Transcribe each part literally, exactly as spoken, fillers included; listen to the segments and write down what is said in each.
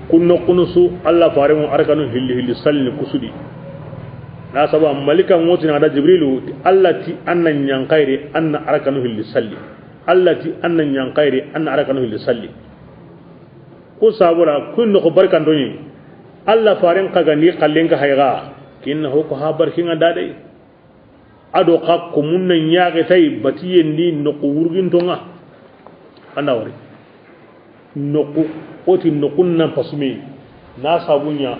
Kun noqunu su, Alla farenŋu arakanu hilli hilli salli ku su di. Na saba malika ŋo ti na da Jibrilu, Alla ti an na ɲa n xayri, an na arakanu hilli salli. Alla ti an na ɲa n xayri, an na arakanu hilli salli. Ku sabura, kun noqu barkanto ɲi. Alla faren xa ga ni xallen ka hayga, kin ho ko ha barkinŋa da dai. A do xa komun na ɲaxe tay batiyen di noqu wurgintonŋa. An da wari. Noqu, o ti noqun nan pasumi. Na sabu ɲa.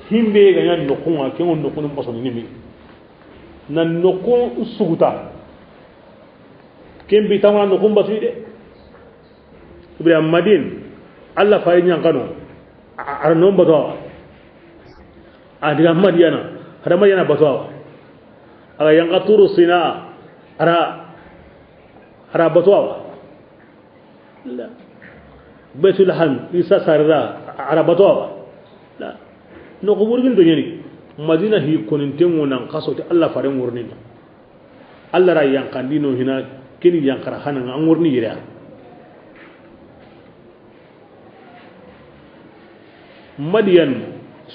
Himbe ga ɲa noqunŋa, ken ŋo noqun nan pasumi ni mi. Na noqu suguta. Ken bi tama noqun batu de. Ibrahim Madin, Alla fayi ɲankano, a, a, a ra non batu awa. A diga Madiyana, a ra Madiyana batu awa. A ga yanqa Turu Sina, a ra, a ra batu awa. La. Baitul Laham, Isa sarira, a ra batu awa. La. Noqu wurginto ɲeni. Madina hi koninten ŋo nan xaso ti Alla faren ŋurni. Alla ra yanqandino hina, keni yanqara hananŋa, an ŋurni yere ya. Madiyan,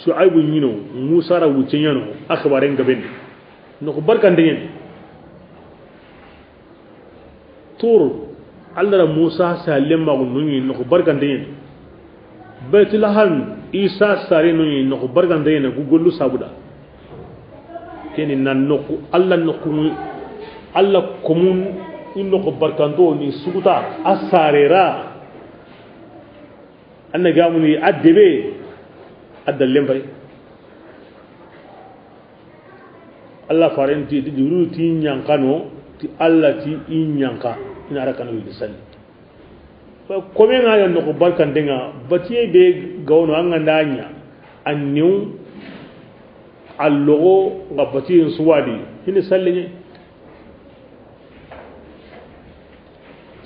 Shuaibu ɲino, Musa ra wucce ɲano, a xibaren gaben di. Noqu barkante ɲeni. Tur, Alla ra Musa sa lemmaxu no ɲi, noqu barkante ɲeni. Baitul Laham, Isa sare no ɲi, noqu barkante ɲeni, ku gollu sabuda. Keni na noqu, Alla noqu, Alla komun, i noqu barkanto ni suguta, a sarera. An na gamuni a debe, a dallen bay. Alla faren ti, ti Jibrilu ti ɲankano, ti Alla ti i ɲanka, i na arakanu hilli salli. Kome ŋa ya noqu barkantenŋa, batiye be ga wono an ga nda ɲa, a niw, a logo, ŋa batiyen su wa di, hini salli ɲe.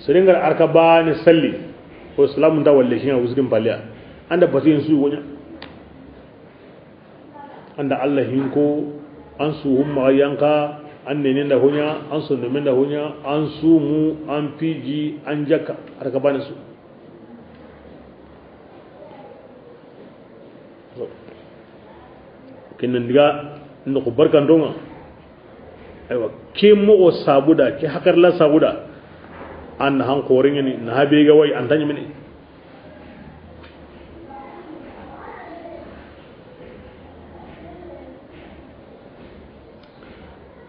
Seren ga ra araka bane salli, o salamu nda walle kinŋa wusirin baliya. An da batiyen su wo ɲa. An da Alla hinko, an su humma yanqa, an nenen da ho ɲa, an sondomen da ho ɲa, an sumu, an piji, an jakka, araka bane su. Ken nan diga noqu barkantonŋa. Aywa, ke moxo sabuda, ke hakarla sabuda. An na han xore ɲeni, na habe ga way, an ta ɲimini.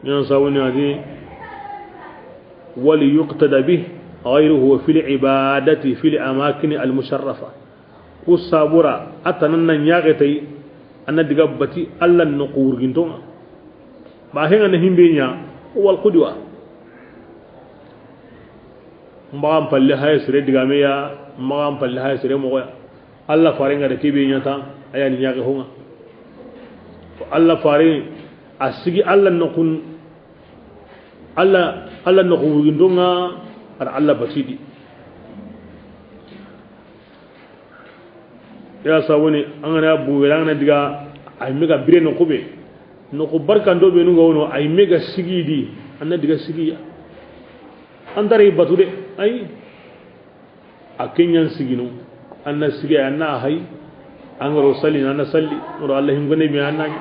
Ɲan sawuni adi, وليقتدى به غيره في العبادة في الأماكن المشرفة. Ku sabura, a tanan na ɲaxe tay, a na diga bati Alla noqu wurgintonŋa. Ba henga na himbe ɲa, wal qudwa. Maxan palle haye sere digame ya, maxan palle haye sere moxo ya. Alla faren ga da kebe ɲa ta, a ya ni ɲaxe honŋa. Alla faren, a sigi Alla noqun, Alla, Alla noqu wurgintonŋa, a ra Alla batidi. Ya sawoni, an ga na bu wera, an ga na diga, ay mega bire noqu be. Noqu barkanto be nu ga wono, ay mega sigi di, an na diga sigi ya. An ta ri batu de, ay. A ke ɲan sigino, an na sigi, an na hay, an ga ro salli, an na salli, ro Alla hingone mi an na ɲa.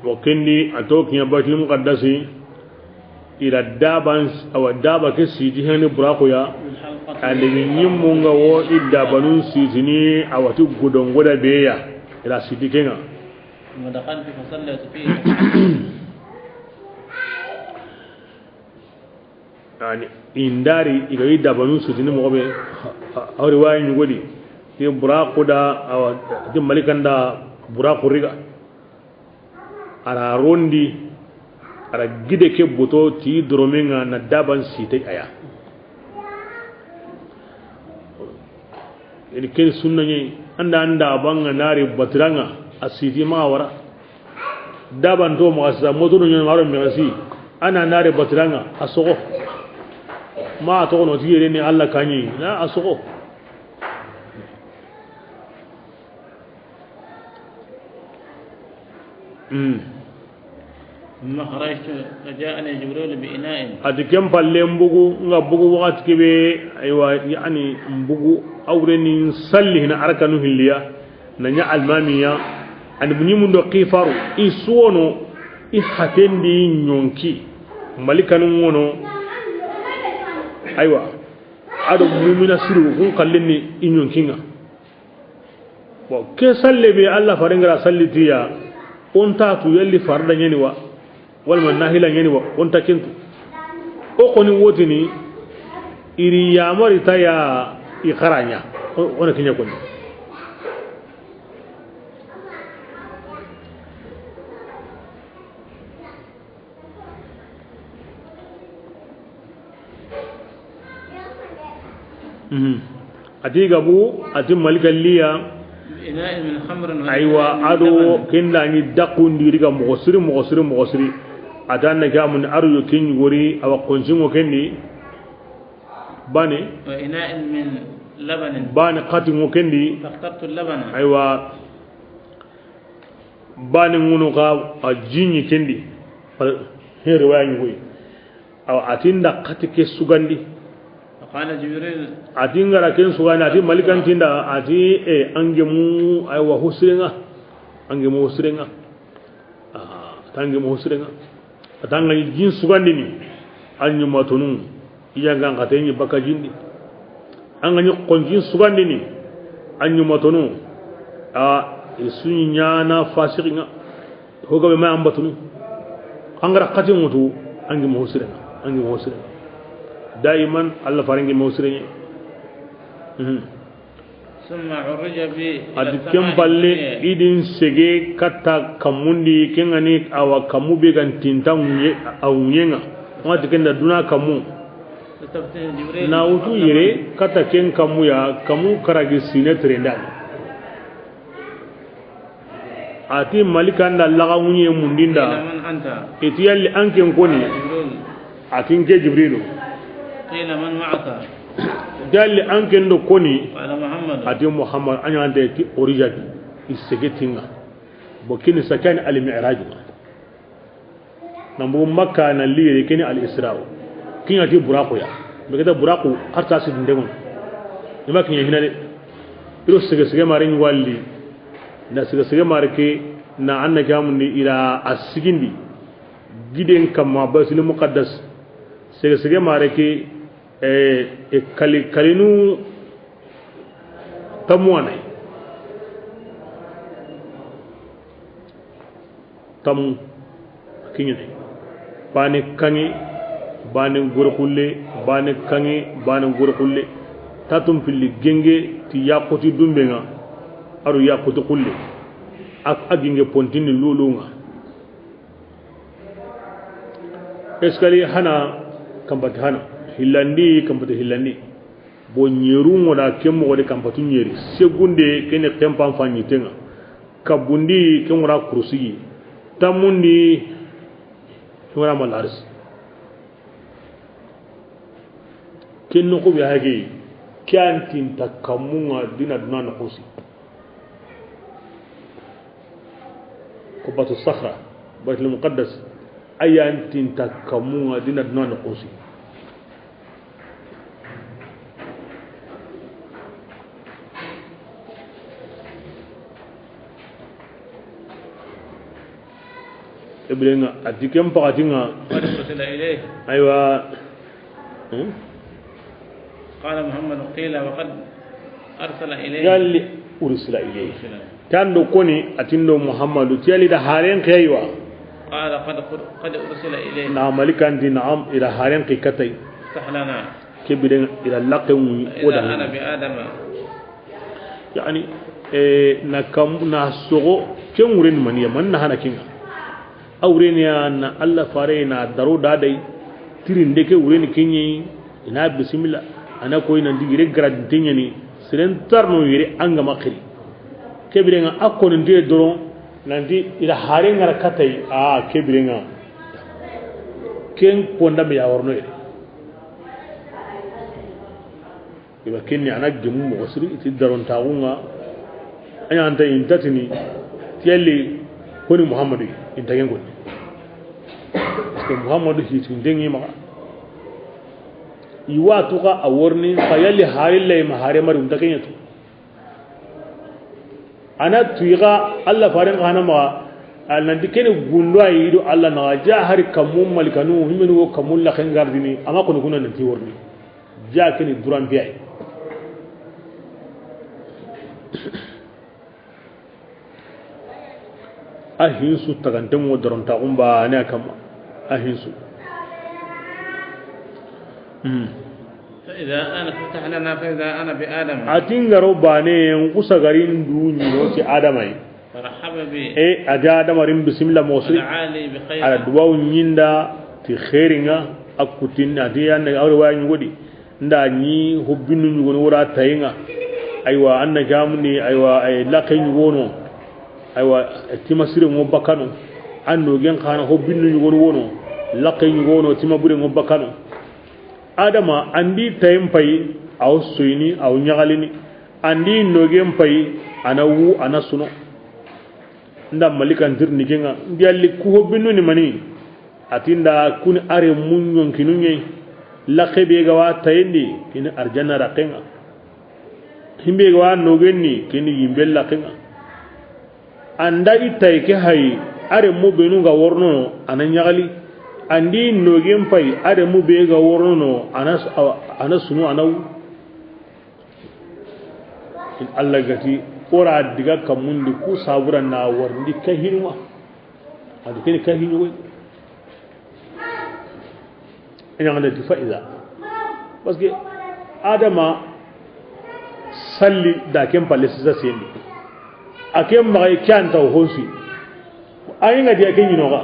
Wa kendi a to kiɲa Baitul Muqaddasi, i ra daban, awa daba ke siti hani buraxu ya, a lemi ɲimmu nga wo i dabanun sitini, awa ti godon goda be ya, i ra siti kenŋa. ودخلت فصليت فيه. Yani, i ndari, i ga i dabanu sutini moxo be, a, a, a riwaya ɲugodi, ti buraxu da, awa, ti malikan da buraxu riga. A ra rondi, a ra gide ke boto, ti doromenŋa na daban site a ya. Ini ken sunna ɲi, an da an dabanŋa nari batiranŋa, a siti ma wara. Daban to ma sa moto no ɲon maro mi si, an na nari batiranŋa, a soxo. Ma a toxo no ti yere ni Alla kaɲi na a soxo. Hmm. ثم خرجت فجاءني جبريل بإناء. A ti ken palle n bugu, n ga bugu waxati ke be, aywa, yani n bugu, a wure ni n salli hina arakanu hilliya, na ɲa almamiya, ani buɲimundo xifaru, i suwono, i hatendi ɲonki, malikanu ŋono, aywa, a do mumina siru, kun xallini i ɲonkinŋa. Bon, ke salle be Alla faren ga ra salli ti ya, o nta tu yalli farda ɲa ni wa, walla ma nahila ɲa ni wa, o nta ken tu. O xoni wotini, i ri yamari ta ya i xaraɲa, o, o na ke ɲa koni. Mhm. A ti gabu, a ti malika liya. بإناء من خمر. Aywa, a do ken da ni dakundi ri ga moxo siri, moxo siri, moxo siri. A ta na ga mun aru yo ken gori, awa konsinŋo ken di. Bane. وإناء من لبن. Bane xatinŋo ken di. فاخترت اللبن. Aywa. Bane ŋunu xa a jiɲi ken di. He riwaya ɲi koyi. Awa, a ti n da xati ke sugandi. فقال جبريل. A ti n ga ra ken sugandi, a ti malikan ti n da, a ti, e, an gemu, aywa, hosirenŋa. An gemu hosirenŋa. Ah, a ta n gemu hosirenŋa. A ta n ga ɲi jin sugandini, an ɲumatonu, i ya ga n xate ɲi baka jin di. An ga ɲi xonjin sugandini, an ɲumatonu, a, i su ɲi ɲaana fasiqinŋa. Ho gabe ma an batunu. An ga ra xati ŋutu, an gemu hosirenŋa, an gemu hosirenŋa. Daiman, Alla faren gemu hosirenŋe. Mhm. ثم عرج بي إلى السماء الدنيا. A ti ken palle, i di n sege katta kammun di, ken ga ni awa kammu be ga n tinta ŋuɲe, a ŋuɲenŋa. Ŋa ti ken da duna kammu. فاستفتح جبريل. Na wutu yere, katta ken kammu ya, kammu karagi sine terendani. A ti malika n da laga ŋuɲe mundi n da. قيل من أنت؟ I ti yalli an ke n koni? قال جبريل. A ti n ke Jibrilu. قيل من معك؟ Yalli an ke n do koni? قال محمد. A ti Muhammad, a ɲa n de ti orija di, i sege ti n ŋa. Bo kini sakani al mi'raj. Na n bugu Makka na li yere keni al Isra'u. Kiɲa ti buraku ya. Be keta buraku harta si dinde ŋono. I ma kiɲa hina de. I ro sege sege mare ɲi walli. Na sege sege mare ke na anna kamundi i ra a sigindi. Giden kamma Baitul Muqaddas. Sege sege mare ke, e, e kali, kalinu tamuwanai. Tamu kiɲene. Bane kaŋe, bane gore xulle, bane kaŋe, bane gore xulle. Tatum pilli genge ti yaquti dumbe ŋa, a ro yaquti xulle. A, a genge pontini lulu ŋa. Escalier hana, kampati hana. Hillandi, kampati hillandi. Bo ɲeru ŋo da ke moxo de kampatu ɲeri. Segunde kene kempan fa ɲiteŋa. Kabundi ke ŋo da kurusigi. Tamundi ke ŋo da malarisi. Ken noxu be hage, ke antinta kamunŋa dina duna noxusi. Qubbatu Sakhra, Baitul Muqaddas, a ya ntinta kamunŋa dina duna noxusi. Ibrenga a di ken paxatinŋa. قد أرسل إليه. Aywa. Hmm? قال محمد: قيل وقد أرسل إليه. Yalli ursila ilayhi. Tando koni atindo Muhammadu ti yalli da haren xeywa. قال: قد، قد أرسل إليه. Na malikan di na'am, i da haren xi katay. افتح لنا. Ke biren i da laqe mu o da. فإذا أنا بآدم. Yani, eh, na kam, na sogo, ken wuren maniya, man na hana kinga. A wureniya na Allah fare na daro dadai, tirinde ke wureni kenye, ina bismillah, ana koy na digire gradin tenyani, siren tarno yire anga makri. Ke birenga a koni nde doron, nanti ila hare ngara katay, a ke birenga. Ken konda me ya warno yire. Iba kenni a na gemu moxo siri, i ti darontaxu ŋa. A ɲa nta, i nta tini ti yalli koni Muhammadu, i nta ken koni. Parce que Muhammadu hitindeŋi maxa. I wa tu xa a worini, xa yalli hari lay ma hari mari, i nta ken ɲa tu. A na tu i xa Alla faren xa na maxa, a nanti keni gundo a yi do Alla naxa ja hari kammu malikanu, himenu wo kammu laxen gardini, a ma koni kuna nanti worini. Ja keni duran piya yi. A hinsu taganten ŋo darontaxun ba ne a kamma. A hinsu. Hmm. فإذا أنا، افتح لنا، فإذا أنا بآدم. A ti n ga ro bane, n ku sagarin du ɲi no ti Adama yi. فرحب بي. E, a da Adama rin bisimilla moxo siri. ودعا لي بخير. A da duwawu ɲi n da ti xeerin ŋa, a kutin, a ti yan ne, a wori waya ɲi godi. N da ɲi hobbinu ɲugonu wora tayi ŋa. Aywa, an na jamundi, aywa, ay, laxe ɲugono. Aywa, tima sire ŋo bakano. An no gen xana hobbinu ɲugonu wono. Laxe ɲugono, tima bure ŋo bakano. Adama, an di tayen payi, a wo soyini, a wo ɲaxalini. An di nogen payi, a na wu, a na suno. N da malikan tirni ken ŋa, n di yalli ku hobbinu ni mani. A ti n da kuni are mun ɲonkinu ɲa yi. Laxe be ga wa tayen di, kini arjanna raqen ŋa. Himbe ga wa nogen ni, kini yimbe laxen ŋa. An da i tayi ke hayi, are mu benu ga worono, a na ɲaxali. An di nogen payi, are mu be ga worono, a na s-, a, a na sunu, a na wu. In Alla ga ti, o ra diga kammundi ku sabura na warindi kahinu ŋa. A di keni kahinu woy. I ɲa ŋa da ti فإذا. Parce que Adama salli da ken palle sisa sendi. A ken maxa ke an ta wo honsi. A yi ŋa di a ke ɲi no xa.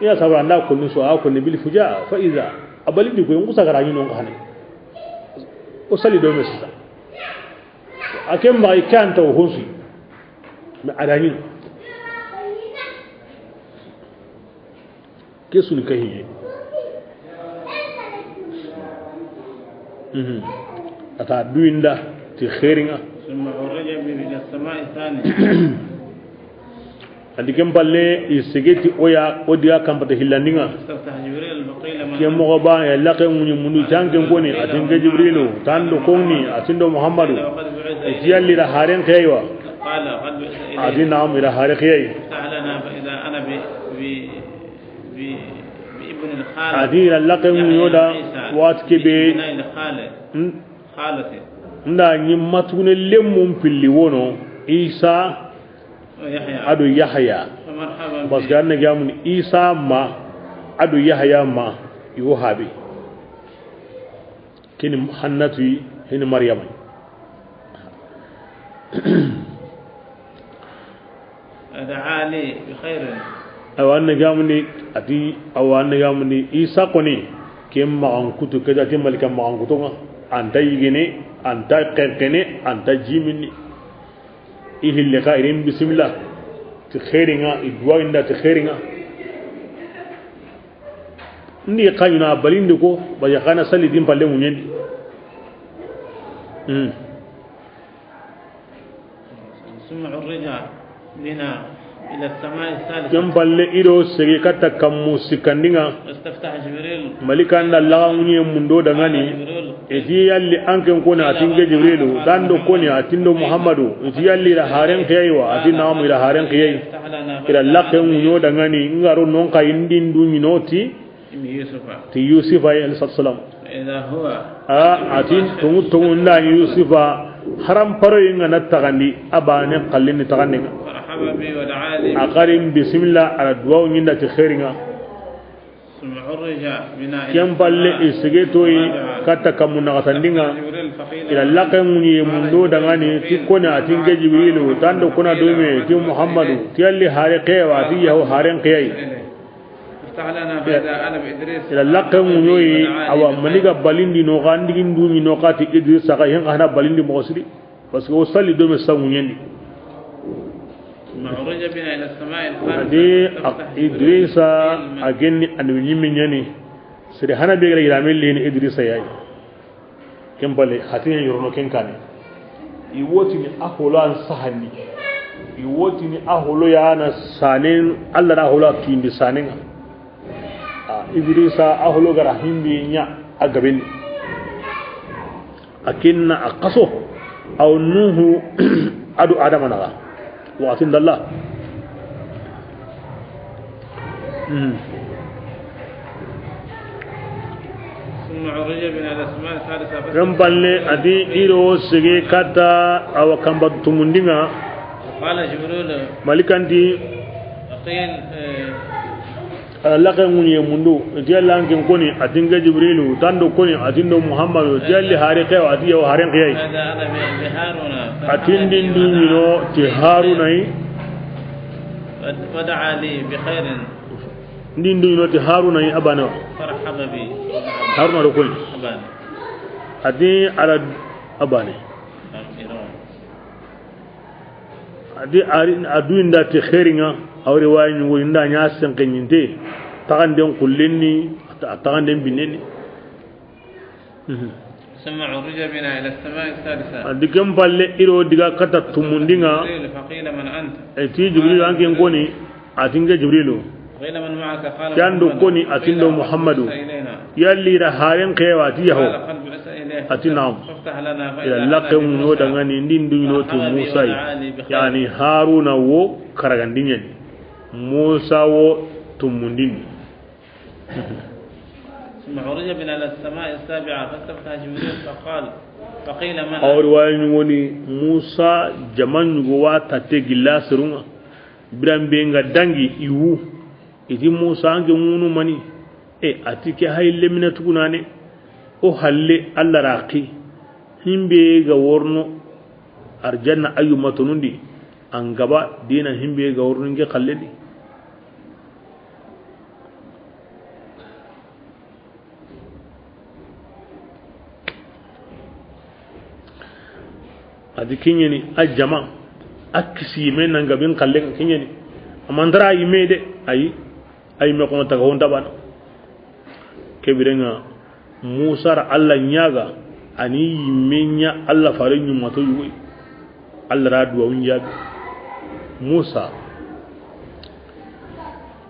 I ya sabura an da konni so, a konni bil fuja, فإذا. A balindi ko n ku sagara ɲi no xa ne. O salli do me sisa. A ken maxa ke an ta wo honsi. Mais a da ɲi no. Ke suni kahiye. Mhm. A ta duwinda ti xeerin ŋa. ثم عرج به إلى السماء الثانية. A di ken palle, i segeti o ya, o diga kampata hillandi ŋa. استفتح جبريل فقيل من أنت؟ Ke moxo ba, ya laxe ŋuɲi mundu, tanken koni, a ti n ke Jibrilu, tando koni, a ti n do Muhammadu. قال قد بعث إليكم. I ti yalli ra haren xeyi wa. قال قد بعث إليكم. A ti naam, i ra haren xeyi. افتح لنا فإذا أنا ب-، ب-، ب-، بابن الخالة. A di ra laxe ŋuɲo da, يحيى عيسى. Wati ke be. بابناء الخالة. Hmm? خالة. N da ɲi matugune lemmun pilli wono, Isa. ويحيى. A do Yahya. فمرحبا به. Parce que an na jamundi Isa ma, a do Yahya ma, i wo habi. Kini Hannatu yi, hini Maryama yi. دعا لي بخير. Awa, an na jamundi, a ti, awa, an na jamundi, Isa koni, ken maxan kutu, ke da ti malika maxan kutu ŋa, an ta yigene, an ta xenqene, an ta jimini. I hille xa, i rin bisimilla, ti xeerin ŋa, i duwa inda ti xeerin ŋa. N di xa ɲi na balindi ko, ba ya xa na salli di n palle ŋuɲen di. Hmm. ثم عرج بنا إلى السماء الثالثة. Ken palle i do sege katta kammu sikkandi ŋa. استفتح جبريل. Malika n da laxa ŋuɲe mundo dangani. قال جبريل. I ti yalli an ken koni, a ti n ke Jibrilu, tando koni, a ti n do Muhammadu, i ti yalli i ra haren xeyi wa, a ti naam, i ra haren xeyi. I ra laxe ŋuɲo dangani, n ga ro non xa i ndi n du ɲi no ti, يوسف. Ti Yusufa yi, alayhi salatu wasalam. إذا هو. A, a ti tongu tongu n da Yusufa, haram paro yi ŋa na taxandi, a bane xallini taxandi ŋa. فرحب بي ودعا لي. A xarin bisimilla, a ra duwawu ɲi n da ti xeerin ŋa. ثم عرج بنا إلى السماء. Ken palle i sege to yi katta kammu naxatandi ŋa. I ra laxe ŋuɲi mundo dangani ti koni a ti n ke Jibrilu, tando kona do me ti Muhammadu, ti yalli hare xeyi wa, a ti yaho haren xeyi. افتح لنا فإذا أنا بإدريس. I ra laxe ŋuɲo yi, awa, mani ga balindi no xa, n di gi n du ɲi no xa ti Idrisa xa, hen xa na balindi moxo siri. Parce que o salli do me sa ŋuɲen di. ثم عرج بنا إلى السماء الخامسة. A di, a, Idrisa, a genni annabi ɲimmi ɲa ni. Sere hana be ga ra yirame leni Idrisa ya yi. Ken bale, hatiɲa yorono ken kane. I wotini a holo an sahandi. I wotini a holo ya na sanen, Alla na holo a kindi sanenga. A, Idrisa a holo gara himbi ɲa a gaben. A kinna a kaso. Aw Nuhu a do Adama naga. Waxatin dalla. Hmm. ثم عرج بنا إلى السماء السادسة. Ken palle, a di i ro sege katta a wa kanba tumundinga. قال جبريل. Malikan ti. فقيل، eh, Alla ke ŋuɲe mundu, i ti Alla an ken koni, a ti n ke Jibrilu, tando koni, a ti n do Muhammadu, i ti Alla hare ke, a ti yaw haren ke yayi. هذا أنا ب-، بهارون. A ti n di n du ɲi no ti Haruna yi. ود-، ودعا لي بخير. N di n du ɲi no ti Haruna yi, a bane wa. فرحب بي. Haruna do koni. أبانا. A ti Alla, a bane. A di ari, a du inda ti xeeringa, a wori wayi ɲugo inda ɲa senke ɲinte, taxanden xullenni, a taxanden binnenni. Mhm. ثم عرج بنا إلى السماء السادسة. A di ken palle i ro diga katta tumundinga. فقيل: من أنت؟ E ti Jibril, an ken koni, a ti n ke Jibrilu. قيل: من معك؟ قال: Ken do محمد. Koni, a ti n do Muhammadu. قيل: قد بعث إلينا. Yalli i ra haren ke wa? A ti yaho. قال: قد بعث إليكم. A ti naam. فافتح لنا. I ra laqqe ŋuɲo dangani, n di n du ɲi no ti Musa yi. Yani Haruna wo karagandiɲeni, Musa wo tumundini. ثم عرج بنا إلى السماء السابعة فاستفتح جبريل فقال، فقيل: من أنت؟ A wori wayi ɲugoni, Musa jama ɲugo wa tatte gilla serunga. Biran be nga dangi i wu. I ti Musa, an ke ŋunu mani? E, a ti ke hay lemine tugunane. O halle Alla raqi. Himbe ga worno arjanna ayu matonundi. An gaba dina himbe ga worno nge xallendi. A di kiɲeni a jama, a kisi yime nan gabin xallen kiɲeni. Amandara yime de, ayi, ayi me kono taga honda bana. Kebirenga Musa ra Alla ɲaga, ani yime ɲa Alla fare ɲumato yugoy. Alla ra duwa un jaabi. Musa,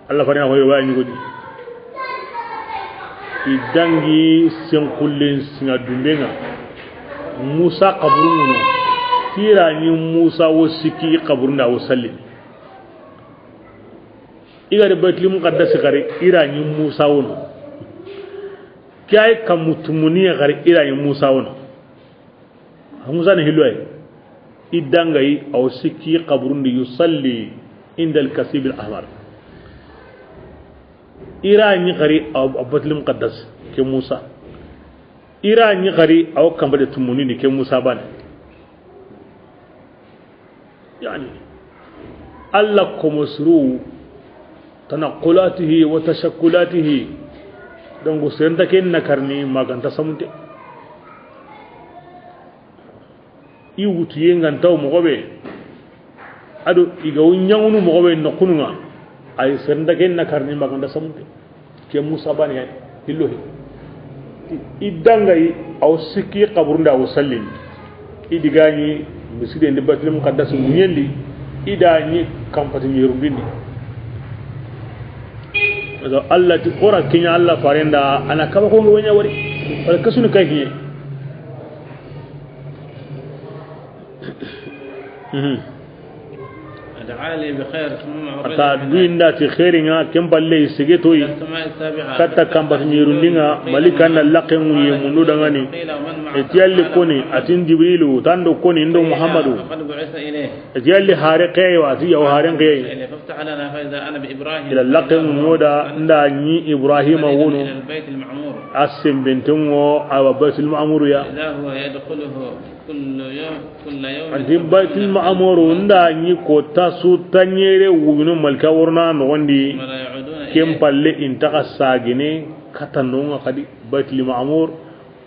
Alla fare na hoyo waya ɲugodi. I dangi senkullen singa dumbenga. Musa xaburun ŋuno. Tira ni Musa wo sikki i xaburun da wo salli. I gari Baitul Muqaddas xari, ira ni Musa wono. Kiyai kamutumuni xari, ira ni Musa wono. Musa ni hilwai. I dangayi, aw sikki xaburundi, yusalli inda al-kasib al-ahmar. Ira ni xari aw Baitul Muqaddas ke Musa. Ira ni xari aw kambade tumunini ke Musa bane. Yani, Alla komo suru, tanaqulatihi wa tashakkulatihi. Donc, senta ken na karni maganta samunte. I wutuye ngantaw moxo be, ado i ga wo ɲaŋunu moxo be noxununga, ay senta ken na karni maganta samunte. Ke Musa bani yani, hillo hi. I dangayi, aw sikki xaburunda, aw sallini. I digani miside ndi Baitul Muqaddas ŋuɲendi, i da ni kampati ɲerundindi. Ado Alla ti, ora kiɲa Alla farenda, ana kaba ko ŋo ɲa wari. Wala kasuni kay kiɲe. Mhm. Ata duinda ti xeeringa, ken balle i sege toyi. Katta kambati ɲerundinga, malikan na laqqe ŋuye mundu dangani. Eti yalli koni, atin Jibrilu, tando koni, ndo Muhammadu. Eti yalli hare xeyo, ati yaw haren xeyi. Ila laqqe ŋuɲoda, nda ɲi Ibrahima wono. A sembentengo, awa Baitul Ma'muru ya. Anti Baitul Ma'muru nda ɲi ko tasu taɲere wugino malika worna nogondi. Ken palle intaxa sagene katanonga xadi Baitul Ma'mur.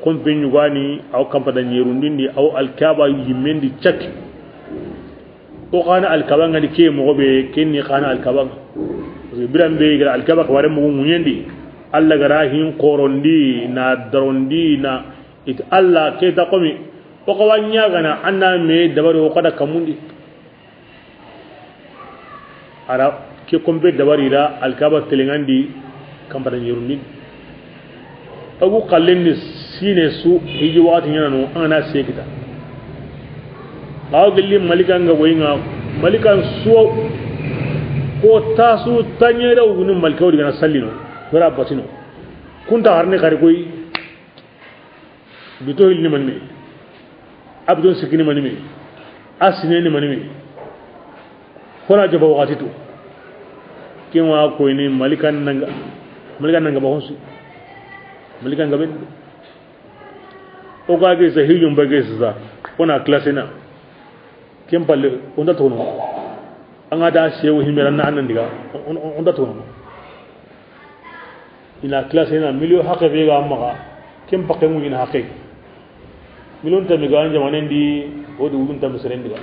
Kompe ɲugani aw kampada ɲerundindi aw Alkaba yimmendi cakki. O xana Alkaba ngani ke moxo be, kenni xana Alkaba. Parce que biran be gara Alkaba xaware mugu ŋuɲendi, Alla gara hin xorondi na darondi na Iti Alla ke ta komi, o xa wa ɲaagana an na me dabari o xa da kamundi. A ra ke kompe dabari ra Alkaaba teleŋandi kanpata ɲerundi. Ogu xallen ni siine su hiji waxati ɲaana no an ga na se kita. Awa gelli Malika nga boyi nga, Malika su ko tasu taɲere wuguni Malika wodi gana sallino. Wara batino. Kunta harne xari koy. Bito hilli ni manime. A bidon sikki ni manime. A siine ni manime. Fo na jaba waxati tu. Ken wa koyini Malika nanga. Malika nanga ba honsu. Malika nga ben. O ga ge sa hijum ba ge sa. Fo na classé na. Ken palle, o nda tono. An ga da sewo himera na an nan diga, o nda tono. I na classé na miliyo haqqe be ga maxa, ken pakke mu ina haqqe. Miliyon tammi ga an jamanen di, o di wulun tammi seren diga.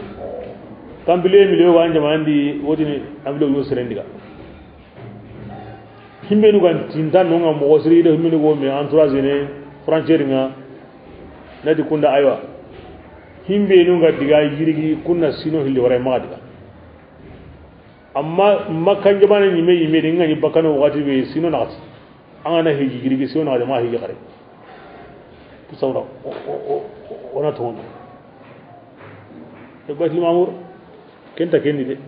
Tampile miliyo ga an jamanen di, o di ni amilo wulun seren diga. Himbenu ga tinta no nga moxo siri do himbenu go me entourage ne frontière nga na di kunda aywa. Himbenu ga diga yirigi kunna sino hilli wara maxa diga. Amma Makka jamane ɲime yime de nga ni bakano waxati be sino naxati. An ga na hiji yirigi sino naxati ma hiji xare. Ku sawra o na tono. E Baytul Mamur kenta kendi de.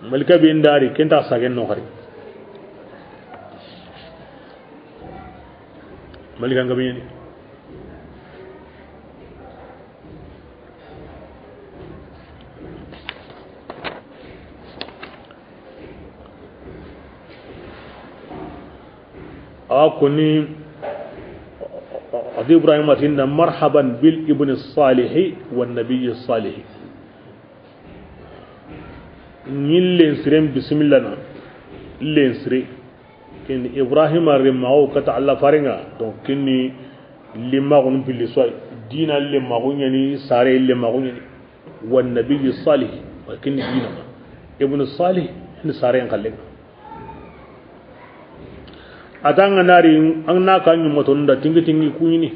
Malika be ndari kenta sagen no xari. Malika nga be ni. A koni adi Ibrahima tinda marhaban bil ibni salihi wan nabiyyi salihi. Ɲillen siren bisimilla na. Len sire. Ken Ibrahima remmaxu kata Alla farenga. Donc ken ni lemmaxunu pilli soy. Dina lemmaxu ɲani, sare lemmaxu ɲani. Wa nabiyyi salih. Wa ken ni dina ma. Ibnu salih ni saren xallenga. Atanga nari an na ka ɲumatonda tingi tingi kuɲini.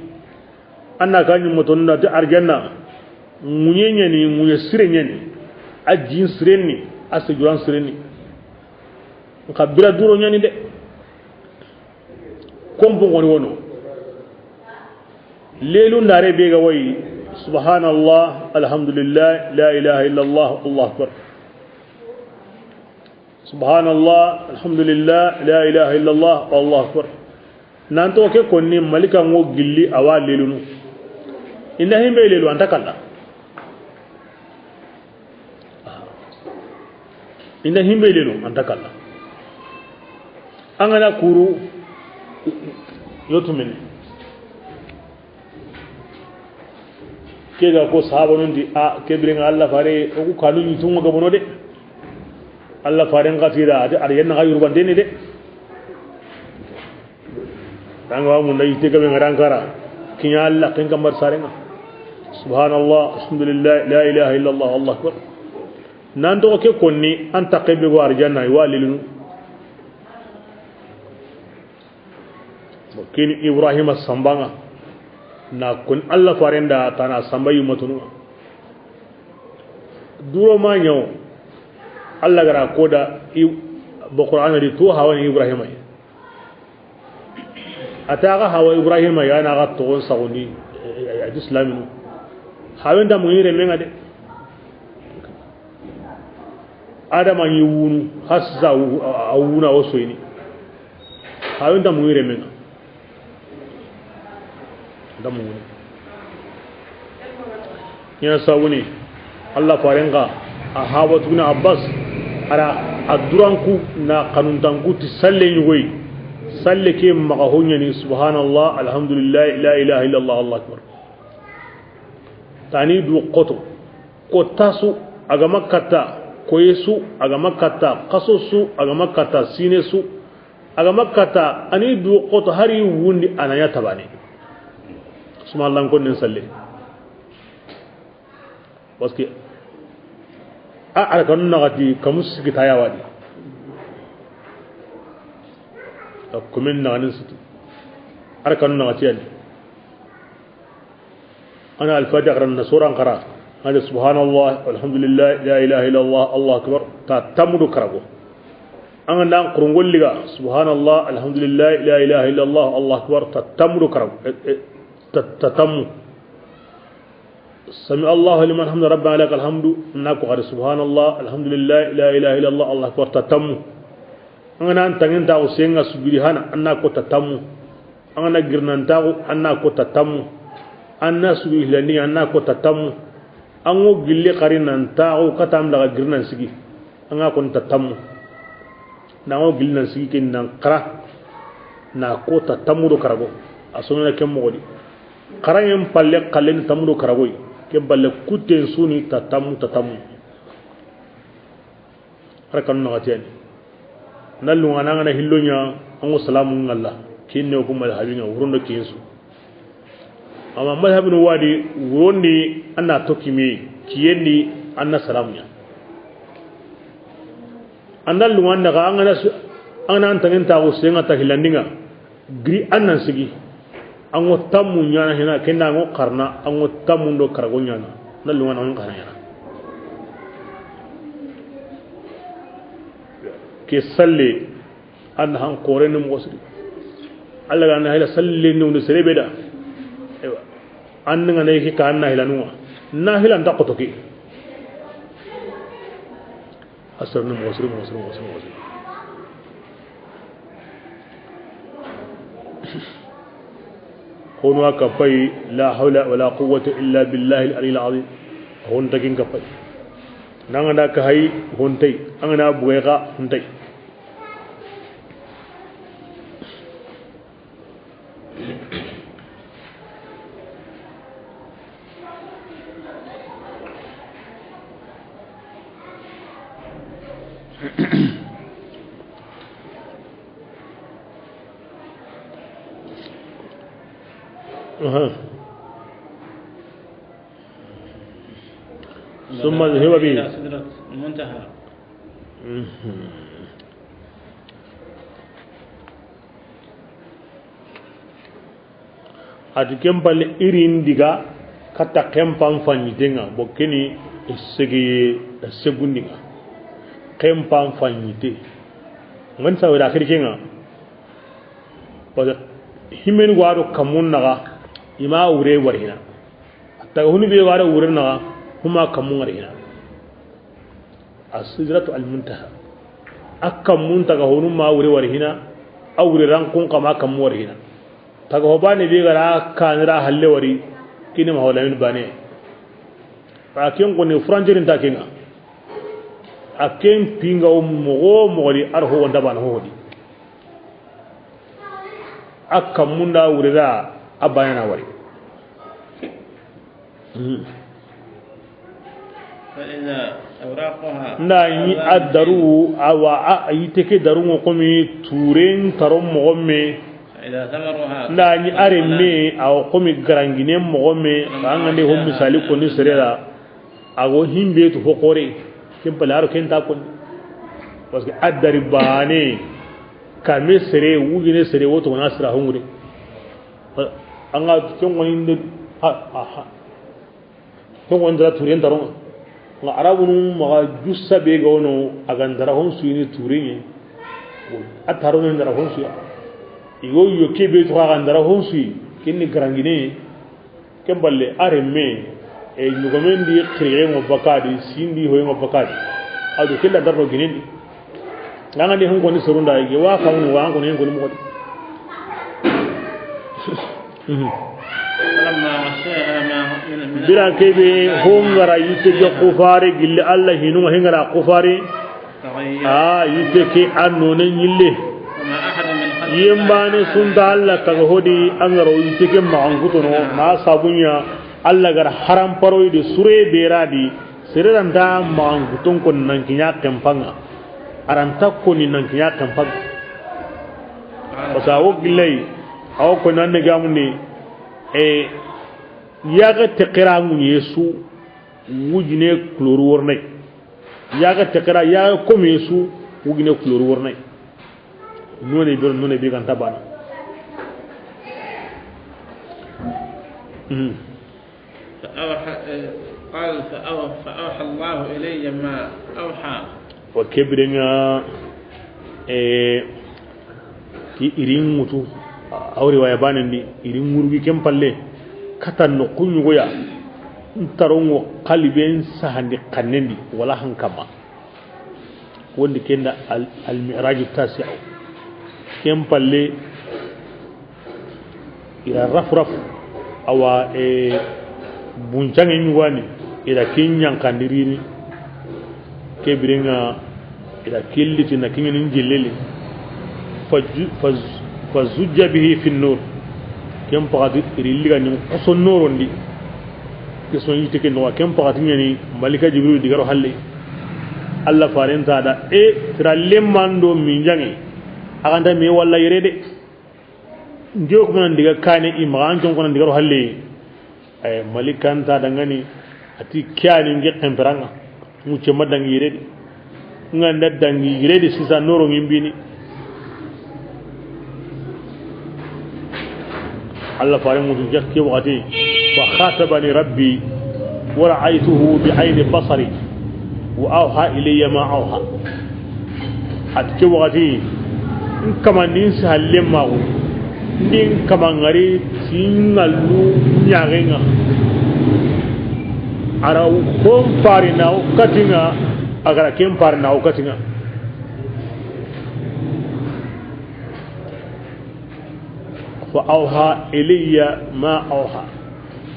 An na ka ɲumatonda ti arjanna. Ŋuɲe ɲani, ŋuɲe sire ɲani. A jin sirenni, a sejuran sirenni. Nka bira duro ɲani de. Kompo ngoni wono. Lelu ndare be ga wayi. Subhanallah, alhamdulillah, la ilaha illallah, Allahu akbar. Subhanallah, alhamdulillah, la ilaha illallah, Allahu akbar. Nan to ke konni malika ngo gilli awa lelunu. Inda himbe lelu anta kalla. Inda himbe lelu anta kalla. An ga na kuru yotumini. Ke ga ko sahabanun di a ke birenga Alla fare o ku kanu ni tunga gabono de. Alla faren katira ati ar yenna ga yurbandeni de. Tanga wa mun da yitte gabe ngaran kara. Kinya Alla ken kambar sarenga. Subhanallah, alhamdulillah, la ilaha illallah, Allahu akbar. Nan to ke konni an taqe be go arjanna wa lilinu. Bon, kini Ibrahima sambanga na kun Alla farenda tana samba yumatunu. Duro ma ɲaw Alla gara koda i bo Qur'ana di to hawani Ibrahima. Ataga hawa Ibrahima ya na ga to sagoni a islaminu. Hawenda mu yire menga de. Adama ni wunu hasa a wuna o soyini. Hawen da mu yire menga. Da mu wuni. Ina sawuni. Alla farenga a hawa tuguna Abbas. Ara aduranku na kanuntanku ti salle ɲugoyi. Salle ke maga honyani subhanallah alhamdulillah la ilaha illallah Allahu akbar. Tani du qoto. Ko tasu a ga ma katta, koye su a ga ma katta, kaso su a ga ma katta, sine su a ga ma katta, ani du xoto hari wundi a na ɲa tabane. Suma lankon nen salle. Parce que a arkanu naxati kamu sigi ta ya wadi. A kumen naxanin situ. Arkanu na gatiyani. An na Alfatiha xara, an na suran xara. An da subhanallah, walhamdulillah, la ilaha illallah, Allahu akbar. Ta tammu do karago. An ga na Qur'an golli ga, subhanallah, alhamdulillah, la ilaha illallah, Allahu akbar. Ta tammu do karago. Eh, eh, ta, ta tammu. Sami Allahu liman hamda, rabbana lakal hamdu. An na ko xara, subhanallah, alhamdulillah, la ilaha illallah, Allahu akbar. Ta tammu. An ga na an tangen taxu senga sujudi hana, an na ko ta tammu. An ga na girinan taxu, an na ko ta tammu. An na sujudi hilandi, an na ko ta tammu. An go gilli xari nan taxu kata an daga girinan sigi. An ga ko ta tammu. Na go gilli nan sigi ken nan xara. Na ko ta tammu do karago. A sonona ken moxo di. Xarangen palle xallen tammu do karagoy. Ken palle kutten suni ta tammu, ta tammu. Arkanu na gatiyani. Na lunga na an ga na hillo ɲa, an go salamu ŋalla. Ken ne o ku madhabi ŋa, wuron do kiyen su. Amma madhabi no wadi, wuron di an na to kime, kiyen di an na salamu ɲa. An da lunga an daga, an ga na su-, an ga na an tangen taxu senga ta hilandi ŋa. Giri an nan sigi. An go tammu ɲana hina, ken da an go xarana, an go tammu do karago ɲana. Na lunga na an xarana ɲana. Ke salle, an han kore ni moxo siri. Alla ga na hila salle ni woni sere be da. Eywa. An ga na ke ka an na hila nunga. Na hila nta xoto ke. Asar ni moxo siri, moxo siri, moxo siri, moxo siri. Hono a kapay, la hawla wala quwwata illa billahi al-ali al-azim. Hon takin kapay. Nanga da ka hay hon tay, an ga na bugai ka hon tay. Aha. ثم ذهب به إلى سدرة المنتهى. Mhm. A ti ken palle i ri n diga katta xenpan faɲiten ŋa, bo keni segeye segundi ŋa. Xenpan faɲite. Ŋa ni sawe da xiri ke ŋa. Parce que himeni wa do kamun naxa, i ma wure wari hina. Taga hunu be wa do wure naxa, huma kamun ŋari hina. As-sidratu al-muntaha. A kammun taga honu ma wure wari hina, a wure rankun kama kammu wari hina. Taga ho bane be gara kanira halle wari, kini ma hawla min bane. A ken koni frontière nta kenga. A ken pinga o mogo mogo di ar ho wanda bana ho di. A kammun da wure da a bana na wari. فإذا أوراقها Nda ɲi a daru, awa a yitte ke daru ŋo komi turen taron moxo me. فإذا ثمرها Nda ɲi a remme, awa komi garanginen moxo me. Ka an ga nde ho misali koni sere da. A go himbe tu ho xore. Ken pale aro ken ta koni. Parce que a dari bane. Kame sere, wujine sere, woto na sira hongure. An ga ken ŋo inde, ha, ha, ha. Ken ŋo ndara turen taron ŋa. Nga arabunu maxa jussa be ga wono, a ga ndara hon suyini turen ŋe. A taron ndara hon suya. I go yo ke be to ga ndara hon suyi. Ken ni garangine. Ken balle a remme, e, ɲogomen di xiriye ŋo bakadi, sindi hoye ŋo bakadi. A do kella darno ginen di. Nga ni hon koni sorunda, i ge wa famunu wa hon koni hon koni moxo di. Mhm. فلما غشيها ما من، من Bira kebe hongara yitte ke kufare gilli Alla hinu ŋa hengara kufare. تغير. A yitte ke a none ɲille. وما أحد من خلق Yembane الله sunta Alla taga hodi an garo yitte ke maxankutono na sabunya Alla gara haram paroy de sure beradi. Sere ranta maxankuton kon nan kiɲa kempanga. Aranta koni nan kiɲa kempanga. Parce que a wo gillay, a wo ko nan ne gamundi, e, yaga tekera ŋu Yesu, wujine kloru wornay. Yaga tekera, yaga komi Yesu, wujine kloru wornay. None be, none be ganta bana. Mhm. فأوحى، eh, قال: فأو-، فأوحى الله إلي ما أوحى. Wa ke biren ŋa, eh, ti i ri ŋutu, a, a wa riwaya banen di, i ri ŋurugi ken palle, kata noqu ɲugoya, n taronŋo xaliben sahandi xannen di, wala hankanma. Wondi ken da al, al mi'raju tasi'u. Ken palle, i ra raf raf, awa, e, buncanŋe ɲugani, i ra ken ɲankandirini. Ke biren ŋa, i ra killiti na kiɲeni jelleli. Fa ju-, fa zu-, fa zujja bihi fi nur. Ken paxati i ri ligani xoso norondi. Ke son yitte ke noxo, ken paxati ɲani Malika Jibril di ga ro halle. Alla faren ta da, e, tira lemman do minjanŋe. A ga nta me walla yere de. Ndiyo kuma nan diga kane i maxa, an con ko nan diga ro halle. Ay, Malikan ta dangani, a ti kiyani nge kemperanga. Mucce ma dangi yere di. Nga nda dangi yere di sisa noro ngimbini. Alla fare mutu jakki wakati. Fa khatabani rabbi wa ra'aytuhu bi ayni basari wa awha ilayya ma awha. A ti ke wakati, n kama ndi n si halle maxu, ndi n kama ngari ti ŋallu ɲaxenŋa. A ra hon pari na o katiŋa, a ga ra ken pari na o katiŋa. Fa awha ilayya ma awha.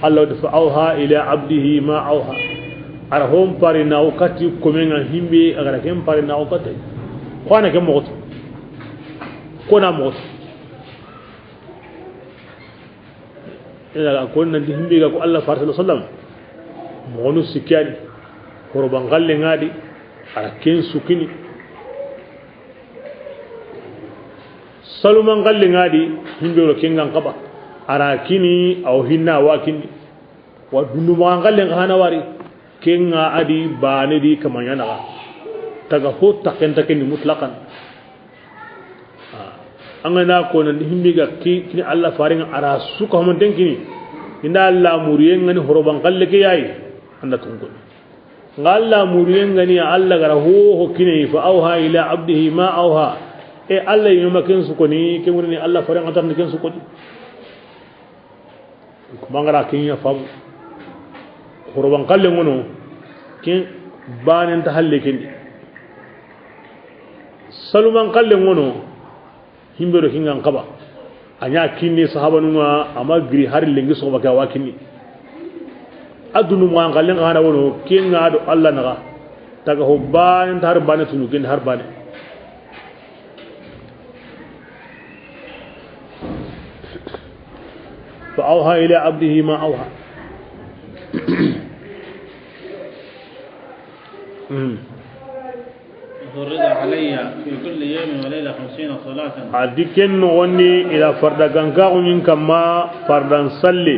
Alla wa ti fa awha ila abdihi ma awha. A ra hon pari na o kati komenŋa himbe, a ga ra ken pari na o kati. Ko a na ken moxo ti. Ko na moxo ti. Ina ga ko nan di himbe ga ko Alla fare sallallahu alayhi wasallam. Moxonu sikkani. Horoban xalle ŋa di. A ra ken sukini. Saluman xalle ŋa di, himbe ro ken ŋa n xaba. A ra kini, a wo hinna wa kini. Wa dundu maxa xalle ŋa hana wari. Ken ŋa a di bane di kamaɲa naxa. Taga ho taken taken ni mutlaqan. Ah. An ga na ko nan himbe ga ki, kini Alla faren ŋa a ra su ka ho manten kini. Inda Alla muriyen ŋa ni horoban xalle ke yayi. Anda tunko. Nga Alla muriyen ŋa ni, Alla ga ra ho ho kini, fa awha ila abdihi ma awha. E Alla yinme ma ken su koni, ke ŋuri ni Alla faren ŋa tarni ken su koni. Kuma nga ra ken ya fam. Horoban xalle ŋono, ken banen ta halle ken di. Saluman xalle ŋono, himbe do hingan xaba. A ɲa kinni sahabanun ŋa, a ma giri hari lenki soxoba ke a wa kinni. A dundu maxa xallen xa na wono, ken ŋa do Alla naxa. Taga ho bane nta har bane tunu, ken har bane. Fa awha ila abdihi ma awha. Hmm. فرض علي في كل يوم وليلة خمسين صلاة. A di ken noxon di, i da farda gankaxu ɲi n kamma, fardan salle,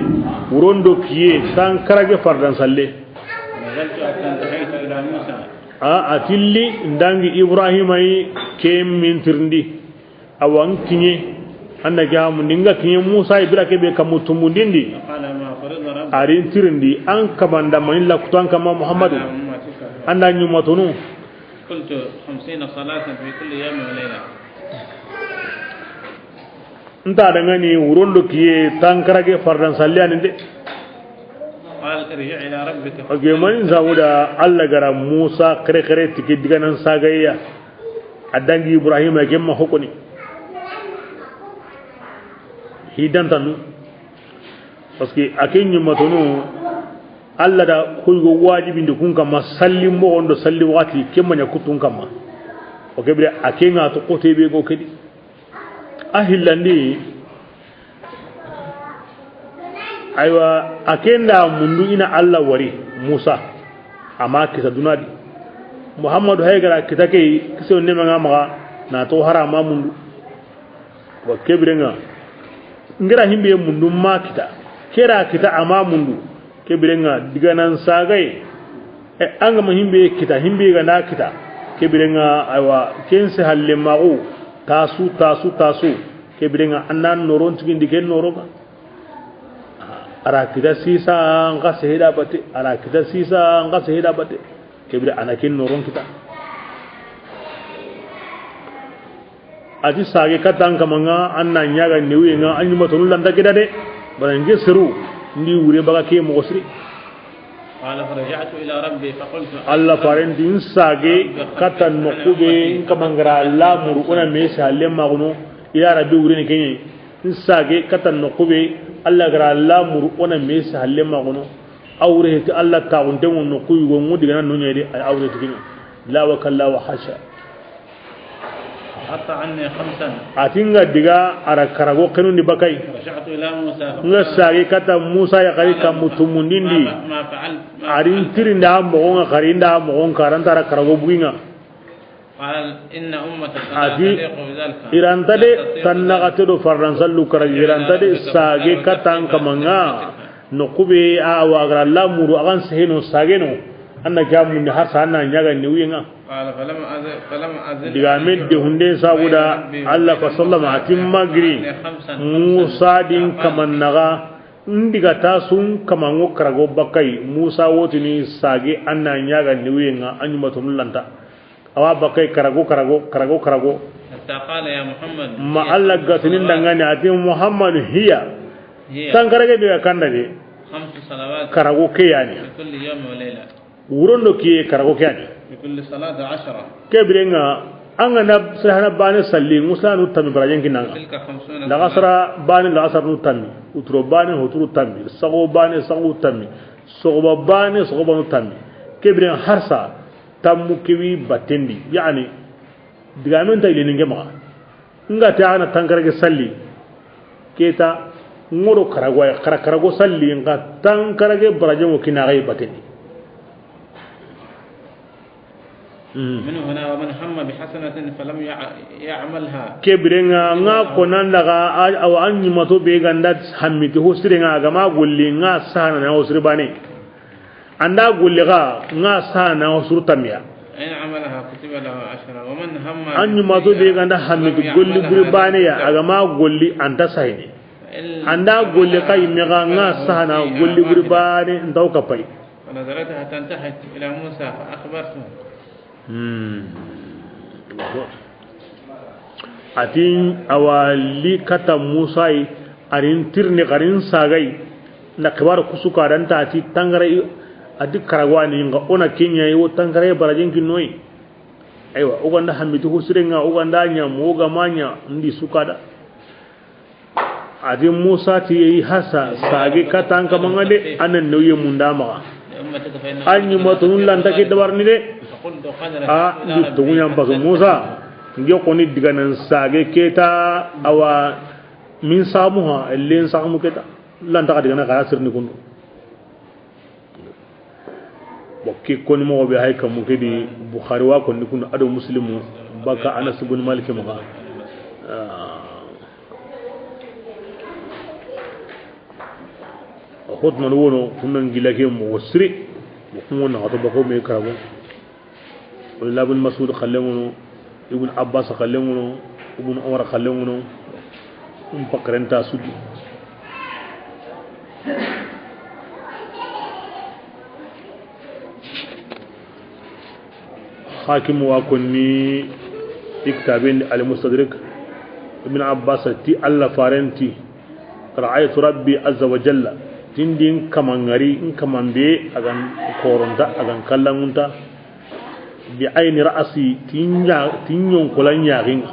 wuron do kiye, tan karage fardan salle. نزلت حتى انتهيت إلى موسى. A, a tilli, n dangi Ibrahima yi, ke min tirindi. Awa n kiɲe, an da gamu ndi nga kiɲe Musa i bira ke be kamu tumbundindi. قال ما فرض ربك. A ri n tirindi, an kamanda mani la kutu an kama Muhammadu. على أمتك. An da ɲumatunu. قلت خمسين صلاة في كل يوم وليلة. Nta dangani wuron do kiye tan karage fardan salli ani de. قال ارجع إلى ربك. Oke, mani zawuda Alla ga ra Musa kere kere tiki diganan sagayya. A dangi Ibrahima gemma hokoni. Hidantanu. Parce que a ke ɲumatunu, Alla da koygo wajibindi kun kamma, salli moxon do salli waxati, ke ma ɲa kutun kamma. O ke bire, a ke ŋa to kote be go kedi. A hillandi, aywa, a ke nda mundu i na Alla wari, Musa, a ma kita duna di. Muhammadu hay ga ra kita ke, kisi o nema ŋa maxa, na to harama mundu. Wa ke bire ŋa, n ga ra himbe mundu ma kita, ke ra kita a ma mundu, ke bire ŋa diganan sagay. E, an ga ma himbe kita, himbe ga na kita, ke bire ŋa, aywa, ken se halle maxu, tasu, tasu, tasu, ke bire ŋa, an na noron tigindi ken noro ŋa. A ra kita sisa n xa seheda bate, a ra kita sisa n xa seheda bate. Ke bire a na ken noron kita. A ti sage katta an kaman ŋa, an na ɲaga newuye ŋa, an ɲumatonu lanta kita de. Bara n ke seru ndi wure baga ke moxo siri. قال فرجعت إلى ربي فقلت Alla faren ti n sage katta noqu be n kaman ga ra lamuru o na me salle maxunu. Ya Rabbi, wure ni ke ɲa yi. N sage katta noqu be Alla ga ra lamuru o na me salle maxunu. A wure heti Alla taaxunten ŋo noqu yugo ŋo digana no ɲa yi de, a wure ti ke ɲa. La wa kalla wa hasha. فحط عني خمسا. A ti n ga diga a ra karago xenundi bakay. رجعت إلى موسى فقال N ga sage katta Musa ya xari kammu tumundindi. ما فعلت؟ A ri n tirindi a moxo ŋa, xari n da a moxo n karanta a ra karago bugi ŋa. قال إن أمتك A ti, i ra nta de, tannaxate do fardan sallu karagi, i ra nta de, sage katta an kaman ŋa. Noqu be a wa ga ra lamuru a ga n seheno sage no. An na ke a mundi har sa an na ɲaga newuye ŋa. قال فلم أزل، فلم أزل Digamen de hunde sabu da Alla fa sallama a ti n ma giri Musa di n kaman naxa. N diga ta su n kaman ŋo karago bakay. Musa wo tini sage an na ɲaga newuye ŋa, an ɲumatonu lanta. A wa bakay karago, karago, karago, karago. حتى قال يا محمد Ma Alla ga tini n da ŋa ni a ti Muhammadu, hiya. هي. Tankarage be ga kanda de. خمس صلوات Karago ke ya ni. في كل يوم وليلة. Wurondo kiye karago ke ya ni. في كل صلاة عشرة. Ke bire ŋa, an ga na sahana bane salli, ŋuslanu tammi barajen kinan ŋa. تلك خمسون صلاة. Laxasara bane, laxasaranu tammi. Wuturo bane, wuturu tammi. Saxu bane, saxu tammi. Soxuba bane, soxubanu tammi. Ke bire ŋa har sa, tammu ke wi batten di. Yani, digamen ta yilini n ke maxa. N ga ti a na tankarage salli. Ke ta ŋoro karago ya, kara-, karago salli, n xa tankarage barajen ŋo kina xa yi batten di. ومن هنا ومن هم بحسنة فلم يع-، يعملها. Ke bire ŋa, n ga ko nan daga a-, awa an ɲumato be ga n da hammi ti ho sire ŋa, a ga ma golli n ga sahana na ho sire bane. An da golli ga n ga sahana na ho suru tammi ya. إن عملها كتب له عشرا ومن هم An ɲumato be ga n da hammi ti golli bure bane ya, a ga ma golli a nta sahini. An da golli xa yi me ga n ga sahana golli bure bane n taw kapay. ونظرتها تنتهت إلى موسى فأخبرته. Hmm. A ti awa li katta Musa yi, a ri n tirindi, a ri n saga yi, na xibaru kusu ka da n ta a ti tangara yi, a ti karago ya ni n ga o na ke ɲa yi, wo tangara yi barajen kinno yi. Aywa, o ga n da hammi ti ho sire ŋa, o ga n da ɲa mo, o ga ma ɲa, n di su ka da. A ti Musa ti yi hasa, sage katta an kaman ŋa de, an na newuye munda maxa. An ɲumatonu lanta ke dabarini de. A, n di togu ɲa n pasu Musa. N ke xoni diganan sage ke ta, awa, min samu ha, len samu ke ta. Lanta xa digana xa ya sirni kundu. Bon, ke koni moxo be hay kamu ke di Bukhari wa konni kun do a do Muslimu baka Anas ibn Malik maxa. Ah. Hotman wono kunna n gila ke moxo siri. Mo kuma na to bako me karago. Wala Ibn Mas'ud xalle ŋono, Ibn Abbas xalle ŋono, Ibn Umar xalle ŋono, n pakarenta sudi. Hakim wa konni i kitaben di Al-Mustadrak, Ibn Abbas ti Alla farenti, Ra'aytu Rabbi azza wa jalla, tindi n kaman ŋari, n kaman be, a ga n koronta, a ga n kallanŋunta, bi ayni ra'si, ti ɲa-, ti ɲonkola ɲaxin ŋa.